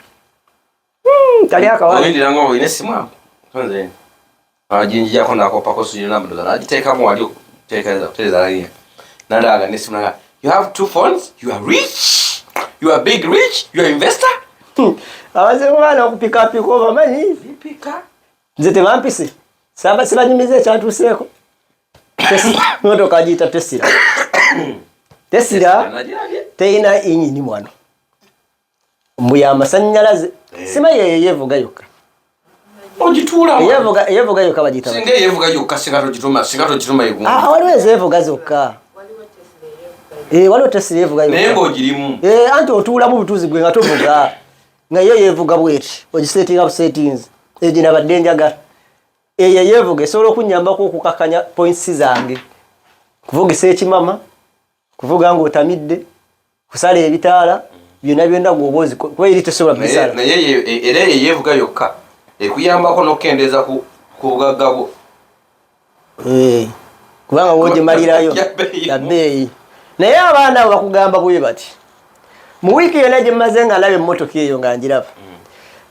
Kali akawala. Omuyindi nanga olina essimu awo nze aginjijako nakopako sijinambudoza nagiteekamu wali okuteekereza kutereeza layini, nandaba nesimu naga, "You have two phones, you are rich, you are big rich, you are investor." Abazibu baana okupikapika obamanyi. Pika. Nze tebampise, saba sibanyumiza ekyantuuseeko. Motoka agiyita Tesla. Tesla Nagirabye. teyina inyini wano, mbu yamasanyalaze, simanyi eyo yevuga yokka. Ogituulamu. Eyevuga yokka bagiyita Singa eyevuga yokka, singa togituma egundi. Ah, waliwo ezeevuga zokka. Waliwo Tesla eyevuga. Eh, waliwo Tesla eyevuga Naye yokka. ng'ogirimu. Eh, anti otuulamu butuuzi gwe nga tovuga, nga ye yeevuga bweti, ogisetinga busetinzi. Egyo nabadde njagala eyo eyeevuga, esobola okunyambako okukakanya points zange, kuvugisa ekimama, kuvuga ng'otamidde, kusala ebitaala, byonna byonna gwoba oziko kuba eri tosobola Naye kubisala. Naye era eyevuga yokka ekuyambako n'okukendeeza ku bugagga bwo. Eh, kubanga wogimalirayo. Ya bbeeyi. Ya bbeeyi. Naye abaana abo bakugamba bwe bati, mu wiiki yonna gye mmaze nga ndaba emmotoka eyo nga ngiraba,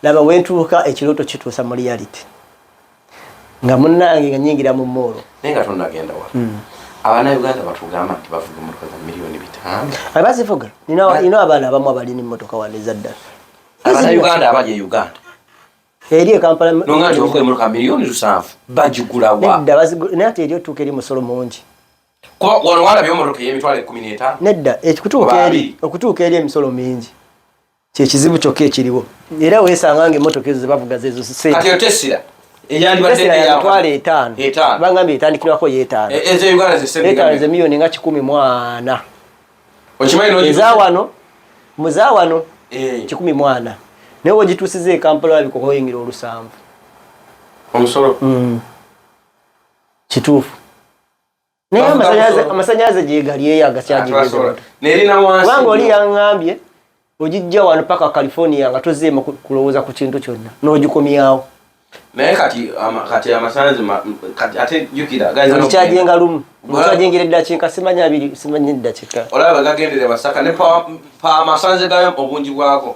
laba wentuuka ekirooto kituusa mu reality, nga munnange nga nyingira mu mall. Naye nga tonnagenda wa, abannayuganda batugamba nti bavuga emotoka za miliyoni 500. Abazivuga nina abaana abamu abalina emmotoka wano ezaddala. Abannayuganda abali e Uganda Eri e Kampala. Nonga nti ovuga emotoka miliyoni 700, bagigulawa? Nedda, naye ate eri otuuka eri musolo mungi. Kuba wano walabye emotoka ey'emitwalo 15. Nedda, okutuuka Oba eri abiri. Okutuuka eri emisolo mingi, kyekizibu kyokka ekiriwo. Era weesanga nga emmotoka ezo zebavuga zezo. Kati yo Tesla eyandibadde Tesla ya 50,000. Etaano. Bangambye etandikirwako y'etaano. Ezo Uganda ze Etaano ze miliyoni nga 140. Okimanyi Ezawano muzawano Eh. 140, naye wogituusiza e Kampala olabika oyingira olusanvu. Omusolo. Kituufu, naye Bavuga musolo. Amasanyalaze gyegali eyo agakyagigeza. Nerina wansi. Kubanga oli yaŋŋambye ogijja wano paka California nga tozeema kulowooza ku kintu kyonna n'ogikomyawo. Naye kati kati amasanzi kati ate jjukira gayinza Olikyajenga lumu okyajengira eddakiika simanyi abiri, simanyi eddakiika. Olaba gagendere Masaka ne pa amasanze gayo obungi bwako.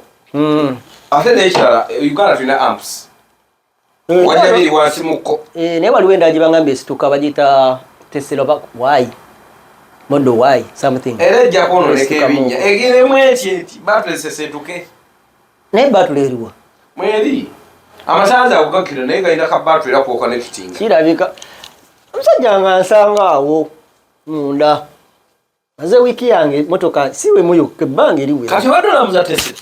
Ate n'ekirala, Uganda tulina amps wajja biri wansi mukko. Eh, naye waliwo endala gye bagambye esituka, bagiyita Tesla oba Y Model Y something. Era ejja kwononeka. Esitukamu. Ebinnya egiremu eti eti batulesese etuke. Naye batule eriwa? Mweri amasanze ago gakira, naye galina ka battery era kwoconnecting. Kirabika omusajja nga nsanga awo munda, maze wiiki yange motoka siwemu yokka, ebbanga eriwera. Kati obadde olamuza Tesla?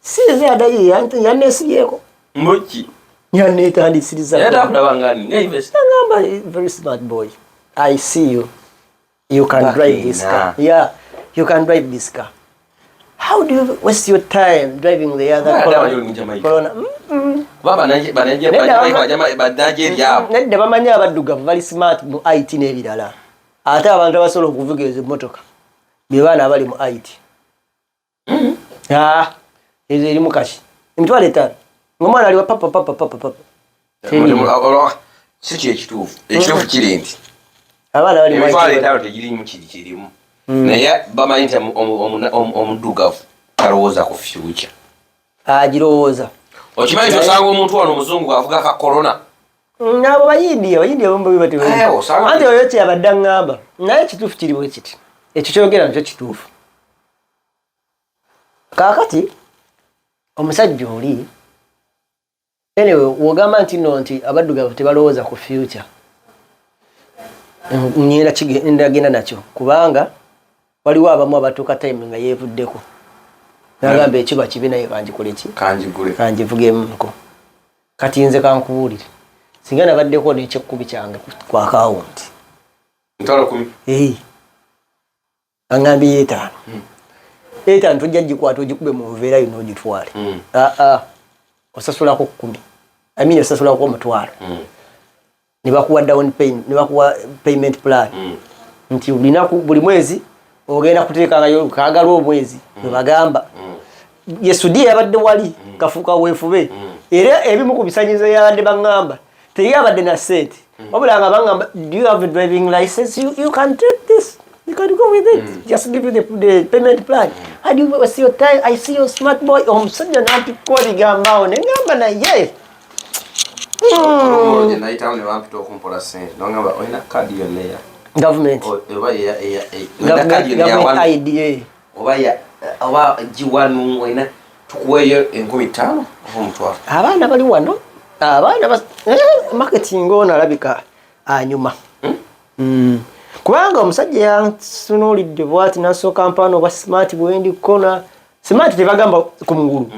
Sinze adayi yanneesibyeko. Mbuki? Yanneetandisiriza. Era takulaba ngani nga invest? Agamba, "Very smart boy, I see you, you can drive this car." Bakina. Yeah, "You can drive this car." How do you waste your time driving the other Kuba Corona? ate abali mu Jamaica. Corona. Kuba Banigeria abo. Nedda, bamanyi abaddugavu bali smart mu IT n'ebirala, ate abantu abasobola okuvuga ezo emmotoka be baana abali mu IT. Ah, ezo erimu kaki 50,000 ngaomwana aliwa papa papa papa papa. Si kyekituufu. Ekituufu kiri nti abaana bali mu emitwalo IT. etaano tegirimu kiri kirimu, naye bamanyi nti omuddugavu talowooza ku future. Agirowooza. Okimanyi nti osanga omuntu wano omuzungu avuga ka Corona. Abo Bayindi, Abayindi abamu bwe batyo. Eh, Anti oyo kyeyabadde aŋŋamba, naye ekituufu kiri bwe kiti, ekyo kyogera nakyo kituufu. Kaakati omusajja oli, anyway, wogamba nti no, nti abaddugavu tebalowooza ku future, ngenda ndagenda nakyo, kubanga waliwo abamu abatuuka time nga yeevuddeko nagamba ekiba kibi, naye kanjikole ki? Kanjigule. Kanjivugemuko. Kati nze kankubuulire, singa nabaddeko n'ekyekkubi kyange ku akawunti, 100,000. Ee, aŋŋambye yeetaano etaano, tojja gikwata ogikube mu nveera yo n'ogitwale. Aa, osasulako 10, I mean, osasulako 500, ne bakuwa down payment, ne bakuwa payment plan nti olinaku buli mwezi ogenda kuteekangayo lukaaga lw'omwezi. Bwe bagamba yesudi yabadde wali kafuuka weefube, era ebimu ku bisanyizo yabadde baŋŋamba teyabadde na sente, wabula nga baŋŋamba, "Do you have a driving license? You can take this, you can go with it, just give you the payment plan. How do you see your time? I see your smart boy." Omusajja nampikuwa bigambo awo ne ŋŋamba naye. Gye nayitawo ne bampita okumpola sente, nogamba olina kaadi yonna eya Government. Oba olina kaadi yonna eya Government one- ID, eh. Oba ya oba giwanu olina, tukuweeyo 5,000 oba 500. Abaana bali wano, abaana marketing ono alabika anyuma. Kubanga omusajja yansunuulidde bwati nasooka mpaano obwa smart bwendikona smart tebagamba ku mugulu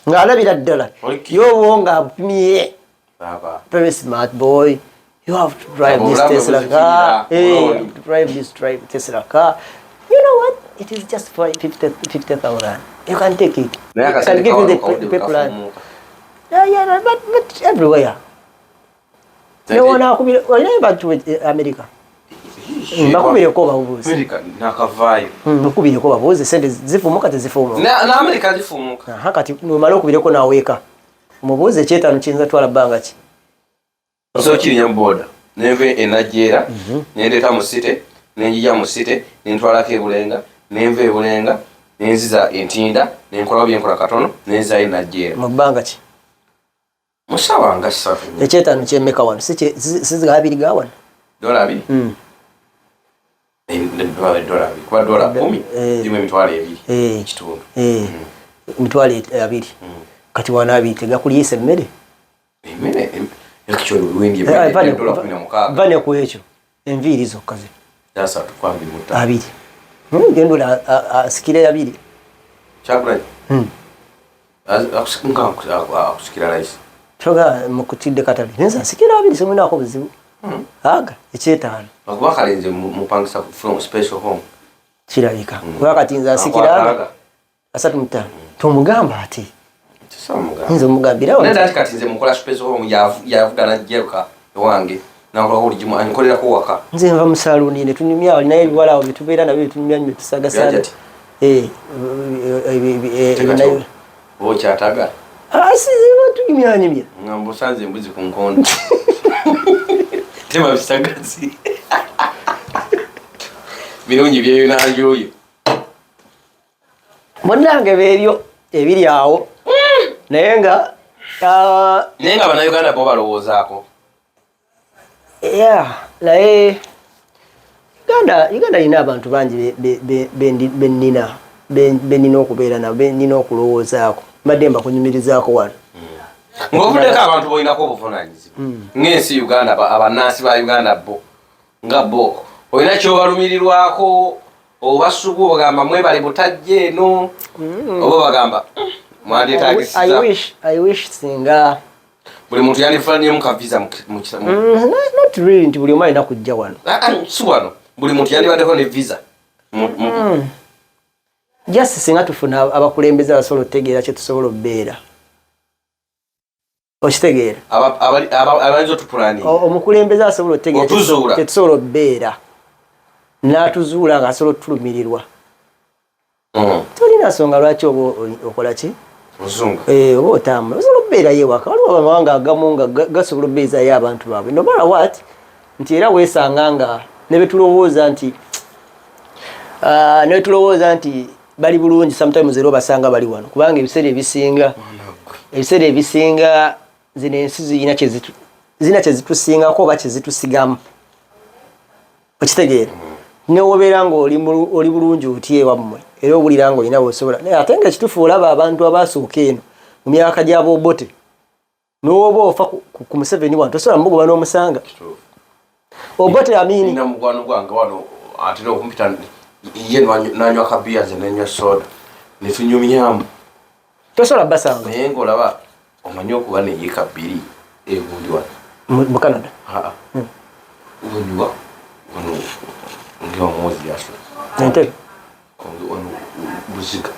ng'alabira ddala yobo ng'abupimye. Baba. "Very smart boy, you have to drive this Obulamu Tesla car." buzikirira, Hey, you buloni. have to drive this, drive Tesla car. You know what, it is just for 50 50,000, you can take it. Naye I can give you the pay plan. Yeah, but everywhere newonakubira olina abantu e America, bakubireko babuuze. Nakavaayo. Bakubireko babuuze sente zifumuka tezifumuka. Na Amerika zifumuka. Aha, kati nomala okubireko naweeka omubuuze ekyetaano kiyinza twala bbanga ki? Osobola okirinya mu boda nenva enajjeera nendeeta mu city, nenjija mu city nentwalako ebulenga, nenva ebulenga nenziza entinda, nenkolawo byenkola katono, nenzizayo enajjeera. Mu bbanga ki? Mu ssaawa nga 3. Ekyetaano kyemeka wano? Si 20 ga wano? $20. $20 kuba $10 gimu 20,000 kitundu. Eh, 20,000. Kati wano 20 tegakuliisa emmere? Emmere actually wendi Eh, $16. Va ne ku ekyo, enviiri zokka zi 325. 20. Gendula asikire 20. Kyagulanyi akusikira layisi. Toga mukutidde katale, nze asikira 20 simwinaako buzibu, aga ekyetaano. Okuba kalenze mupangisa from special home. Kirabika kuba kati nze asikira Akwatanga. 35, tomugamba ati Tusamugamba. nze omugambirawo. Naye ati kati nze mukola special home, yavuga najjeruka ewange nakolako buli kimu, ankolerako waka. Nze nva mu saluuni ne tunyumya, alinayo ebiwala awo byetubeera nabyo byetunyumya byetusagasaga. Byajati. Oba okyataga. Tunyumyanyumya. Ngamba osanze embuzi ku nkondo, tema bisagazi birungi byeyonanjuyo. Munnange beeryo ebiri awo, naye nga Naye nga Bannayuganda bo balowoozaako. Yeah, naye Uganda erina abantu bangi benina okubeera nabo, benina okulowoozaako, mbadde mbakunyumirizaako wano. Ng'ovuddeko abantu bolinako obuvunanyizibwa ng'ensi Uganda, abannansi ba Uganda bo nga bo olina kyobalumirirwako, oba subu ogamba mwebale butajja eno, oba bagamba mwandyetagisiza? I wish singa Buli muntu yandifunanyemu ka visa Not really nti buli omu alina kujja wano. Ah, ah, si wano, buli muntu yandibaddeko ne visa. Just singa tufuna abakulembeze abasobola okutegeera kyetusobola okubeera, okitegeera? Abayinza otupulani. Omukulembeze asobola okutegeera Otuzuula. kyetusobola okubeera, n'atuzuula nga asobola otulumirirwa. Tolina nsonga lwaki oba okola ki. Ozunga. Eh, oba otambula, osobola okubeerayo ewaka. Waliwo amawanga agamu nga gasobola okubeezayo abantu baabwe no matter what, nti era weesanga nga ne betulowooza nti ne betulowooza nti bali bulungi, sometimes era obasanga bali wano, kubanga ebiseera ebisinga zino ensi zirina kyezitusingako oba kyezitusigamu, okitegeera? Newobeera nga oli bulungi otya ewammwe, era owulira nga olina wosobola, naye ate nga ekituufu olaba abantu abasooka eno mu myaka gy'abobote, nowoba ofa ku Museveni wano, tosobola mugoba n'omusanga Obote, Amini. Nina mukwano gwange wano atera okumpita, ye nanywa kabiya, nze nenywa soda, netunyumyamu. Tosobola basanga. Naye ngaolaba omanyi okuba neyiika bbiri egundi wano. Mu Canada? Aa, wenywa wano ngaomuwozi yasula. Entebe. Wano Buziga.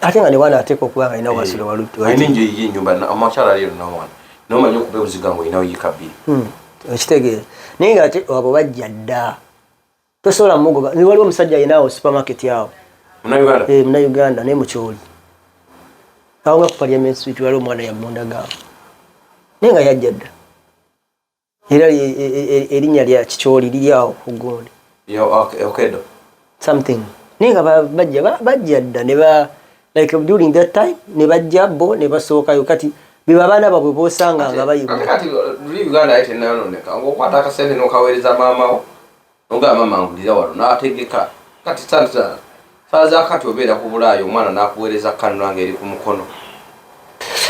Ate nga newana ateeka okuba nga alina wasula. Alina enju eyiye, enyumba, omukyala ali eno wano, naye omanyi okuba ebuziga nga olinawo yiika bbiri. Okitegeera? Naye nga ate abo bajja dda, tosobola mugoba. Waliwo omusajja alina awo supermarket awo. Munauganda? Eh, Munauganda, naye mukyoli awo nga ku Parliament Street, waliwo omwana yamundagaawo, naye nga yajja dda, era erinnya lya kikyoli liri awo ku gundi. Okedo. Something, naye nga bajja dda ne ba like during that time ne bajja bo ne basookayo. Kati beba abaana baabwe bosanga nga Ate bayiga. Kati luli Uganda aye tenayononeka, ngaokwata akasente nokaweereza maamawo, nogamba, "Maama, ngulira wano," n'ategeka. Kati santa saaza, kati obeera ku Bulaayi, omwana n'akuweereza kanula ng'eri ku mukono.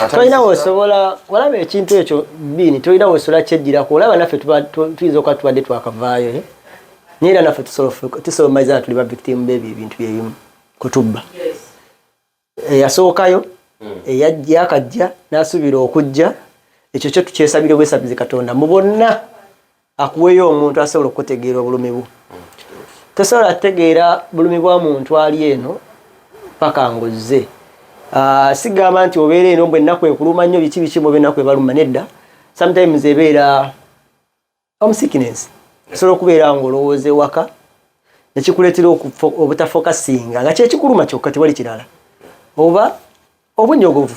Tolina wosobola walaba ekintu ekyo biini, tolina wosobola kyejjirako. Olaba naffe tuyinza okuba tubadde twakavaayo, eh? Naye era naffe tusobola maliza nga tuli ba victim b'ebyo ebintu byebimu kutubba. Eyasookayo, eyajja akajja n'asuubira okujja, ekyo kyo tukyesabire obwesabizi Katonda mu bonna akuweeyo omuntu asobola okutegeera obulumi bwo. Tosobola kutegeera bulumi bwa muntu ali eno paka ng'ozze. Sigamba nti obeera eno mbwe ennaku ekuluma nnyo, biki biki, muba ennaku ebaluma, nedda. Sometimes ebeera homesickness, osobola okubeera ng'olowooza ewaka nekikuleetera obutafokasinga nga kyekikuluma kyokka, tewali kirala, oba obunyogovu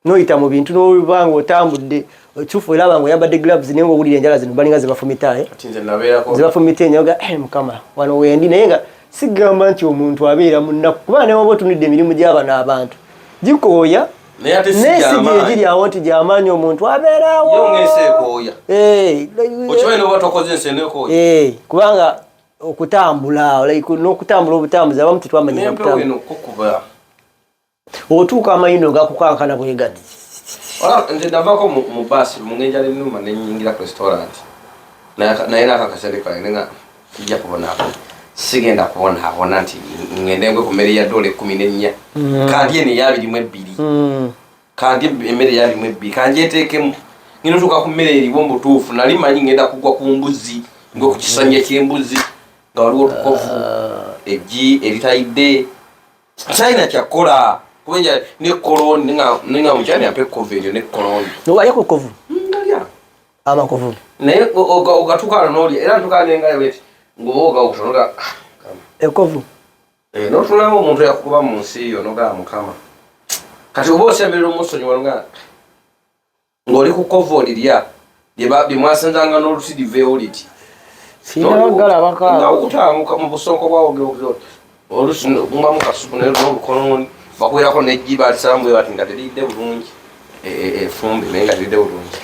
noyita mu bintu noba nga otambudde kituufu, olaba nga oyambadde gloves naye ngaowulira enjala zino balinga zebafumita, eh? Kati nze nabeerako. Zebafumita enyoga, eh, Mukama, wano wendi. Naye nga sigamba nti omuntu abeera mu nnaku, kubanga newoba otunudde emirimu gy'abano abantu gikooya. Naye ate si Naye si gy'amaanyi. gyegiri awo nti gyamaanyi omuntu abeerawo. Yo ng'ensi ekooya. Eh, okimanyi noba tokoze ensi enekooya. Eh, kubanga okutambula, like, n'okutambula obutambuzi abamu tetwamanyira N'empewo kutambula. eno kukuba. Otuuka amayino gakukankana bwe gati. Wala nze navako mu baasi mungenjala enuma, nenyingira ku restaurant, naye nakakasente kange nenga sijja kubonaabona, sigenda kubonaabona nti ngende ngwe ku mmere ya dola 14, kandi eno eyabiri mu 2, kandi emmere eyabiri mu 2 kanjeteekemu. Ngenda otuuka ku mmere eriwo, mu butuufu nali manyi ngenda kugwa ku mbuzi, ngwe ku kisanya ky'embuzi nga waliwo olukovu, eggi eritayidde. China kyakola kubenja ne koloni, ninga mukyani ampe ekkovu eryo ne koloni. Walya ku kkovu? Ngalya. Amakovu? Naye ogatuuka ano n'olya, era ntuuka nengayo bweti ng'oba ogawuta. Ekkovu? N'otunulamu omuntu eyakukuba mu nsi yo, nogamba, "Mukama." Kati oba osemberera omusonyiwa nga ng'oli ku kkovu olirya lye mwasenzanga n'oluti liveewo liti. Sinabagala. Nga wutamuka mu busonko bwawo, olusi mubamu kasupu naye n'olukoloni bakuwerako nejji balisalamu bwe bati nga teridde bulungi, efumbi naye nga teridde bulungi.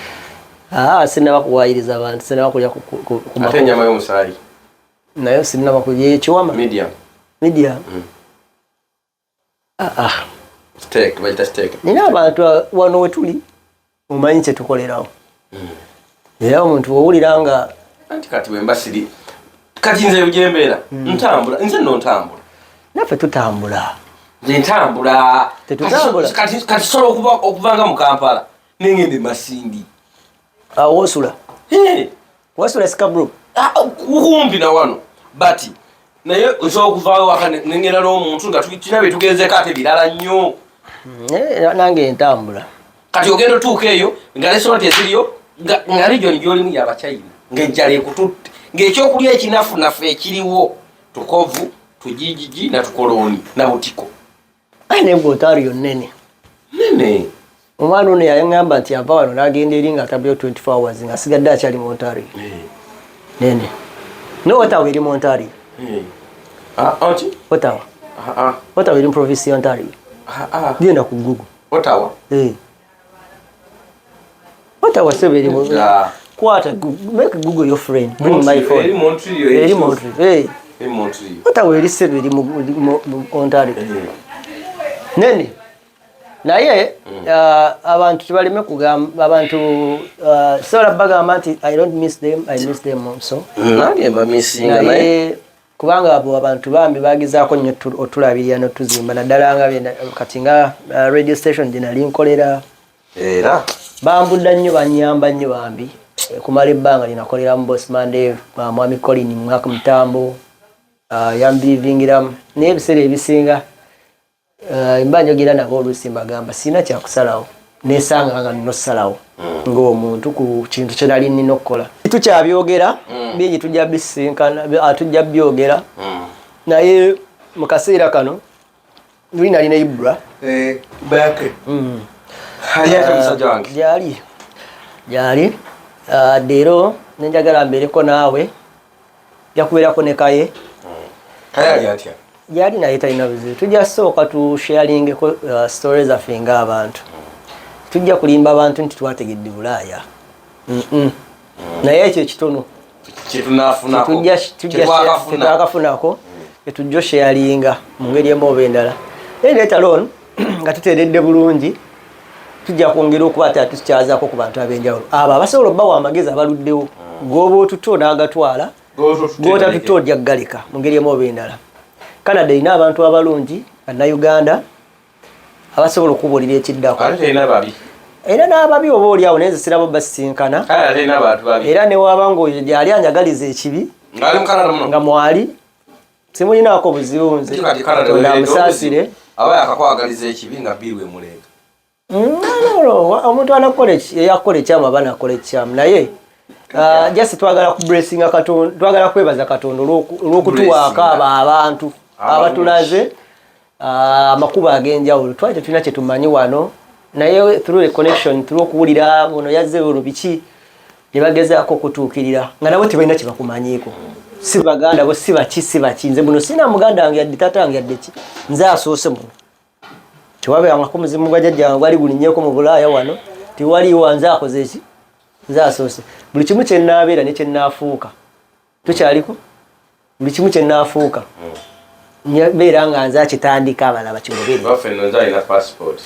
Ah, sinaba kuwayiriza abantu, sinaba kulya ku Ate makovu. Ennyama y'omusaayi? Nayo sinaba kulya ekiwama. Medium. Medium. Ah, ah. Steak, bagita steak. Nina abantu, wano wetuli omanyi kyetukolerawo, era omuntu owulira nga Anti kati bwemba siri, kati nze gyembeera ntambula, nze nno ntambula. Naffe tutambula. Nze ntambula. Tetutambula. Kati sobola okuvanga mu Kampala nengenda e Masindi. Awo wosula? Hey. Wasula Scarborough? Ah, kumpi na wano, but Naye nsobola okuvaawo waka nengenda n'omuntu nga tulina bye tugenzeko, ate birala nnyo. Nange entambula. Kati ogenda otuuka eyo nga restaurant eziriyo nga region gyolimu yabachina, ng'enjala ekututte, ng'ekyokulya ekinafunafu ekiriwo tukovu, tujijiji na tukolooni na butiko. Aye naye gwe Ontario nene. Nene. Omwana ono yaŋŋamba nti ava wano n'agenda eri nga atambulayo 24 hours nga asigadde akyali mu Ontario. Nene. Ne Ottawa eri mu Ontario. Ah, oti? Ottawa. Ah, ah. Ottawa eri mu province ya Ontario. Ah, ah. Genda ku Google. Ottawa. Eh. Ottawa sebe eri mu Kwata make Google your friend. Bring my phone. Eri Montreal. Eri Montreal. Eh. Eri Montreal. Ottawa eri sebe eri mu Ontario. Nene. Naye abantu tebaleme kugamba abantu, sobola bagamba nti I don't miss them, I miss them also. Nange mbamissinga, naye Naye kubanga abo abantu bambi bagezaako nnyo otulabirira n'otuzimba, naddala nga kati nga radio station gye nali nkolera. Era Bambudda nnyo, banyamba nnyo bambi. Kumala ebbanga linakoleramu Bosman Dave, mwami Colin Mwaka Mutambo, yambirivingiramu. Naye ebiseera ebisinga mba njogera nabo, oluusi mbagamba sirina kyakusalawo, nesanga nga nina okusalawo ng'omuntu ku kintu kye nali nina okukola. Tukyabyogera bingi, tujja bisisinkana, tujja byogera. Naye mu kaseera kano luli nalina Ibra. Bake ali ate musajja wange. Gyali, gyali. Leero nenjagala mbeereko naawe, nja kubeerako ne Kaye. Kaye ali atya? Gyali, naye talina buzibu. Tujja sooka tusharingeko story zaffe ng'abantu. Tujja kulimba abantu nti twategedde Bulaaya. Naye ekyo ekitono kyetunafunako. Tetujja tetwakafunako, tetujja osharinga mu ngeri emu oba endala. Naye later on nga tuteredde bulungi, tujja kwongera okuba ate tukyazaako ku bantu ab'enjawulo abo abasobola obbawa amagezi abaluddewo. Gwoba otuto n'agatwala, gwotatuto ojja kugaleka mu ngeri emu oba endala. Canada erina abantu abalungi, Bannayuganda abasobola okubuulira ekiddako. Ate terina babi. Era n'ababi oba oli awo, naye nze sirabo basisinkana. Kale terina bantu babi. Era newaba ngaoyo gyali anjagaliza ekibi ngaali mu Canada muno nga mwali, simulinaako buzibu nze. Ekyo kati Canada Katonda weeredde amusaasire. obuzibu. Aba yakakwagaliza ekibi nga bill emuleega. No, omuntu anakola eyakola ekyamu aba nakola ekyamu, naye just twagala kublessinga Katonda, twagala kwebaza Katonda olw'okutuwaako abo abantu abatulaze amakubo ag'enjawulo. Twali tetulina kyetumanyi wano, naye through a connection, through okuwulira ono yazze ono biki, ne bagezaako okutuukirira nga nabo tebalina kye bakumanyiiko, si baganda bo, si baki, si baki. Nze muno sina muganda wange, yadde taata wange, yadde ki. Nze asoose muno. Tewabeerangako muzimu gwa jjajjange gwali gulinnyeko mu Bulaaya wano, tewaliwo. Nze akoze eki, nze asoose. Buli kimu kyenaabeera ne kyenaafuuka, tukyaliko, buli kimu kyenaafuuka beera nga nze akitandika, abalala bakigoberera. Baffe nno nze alina passport.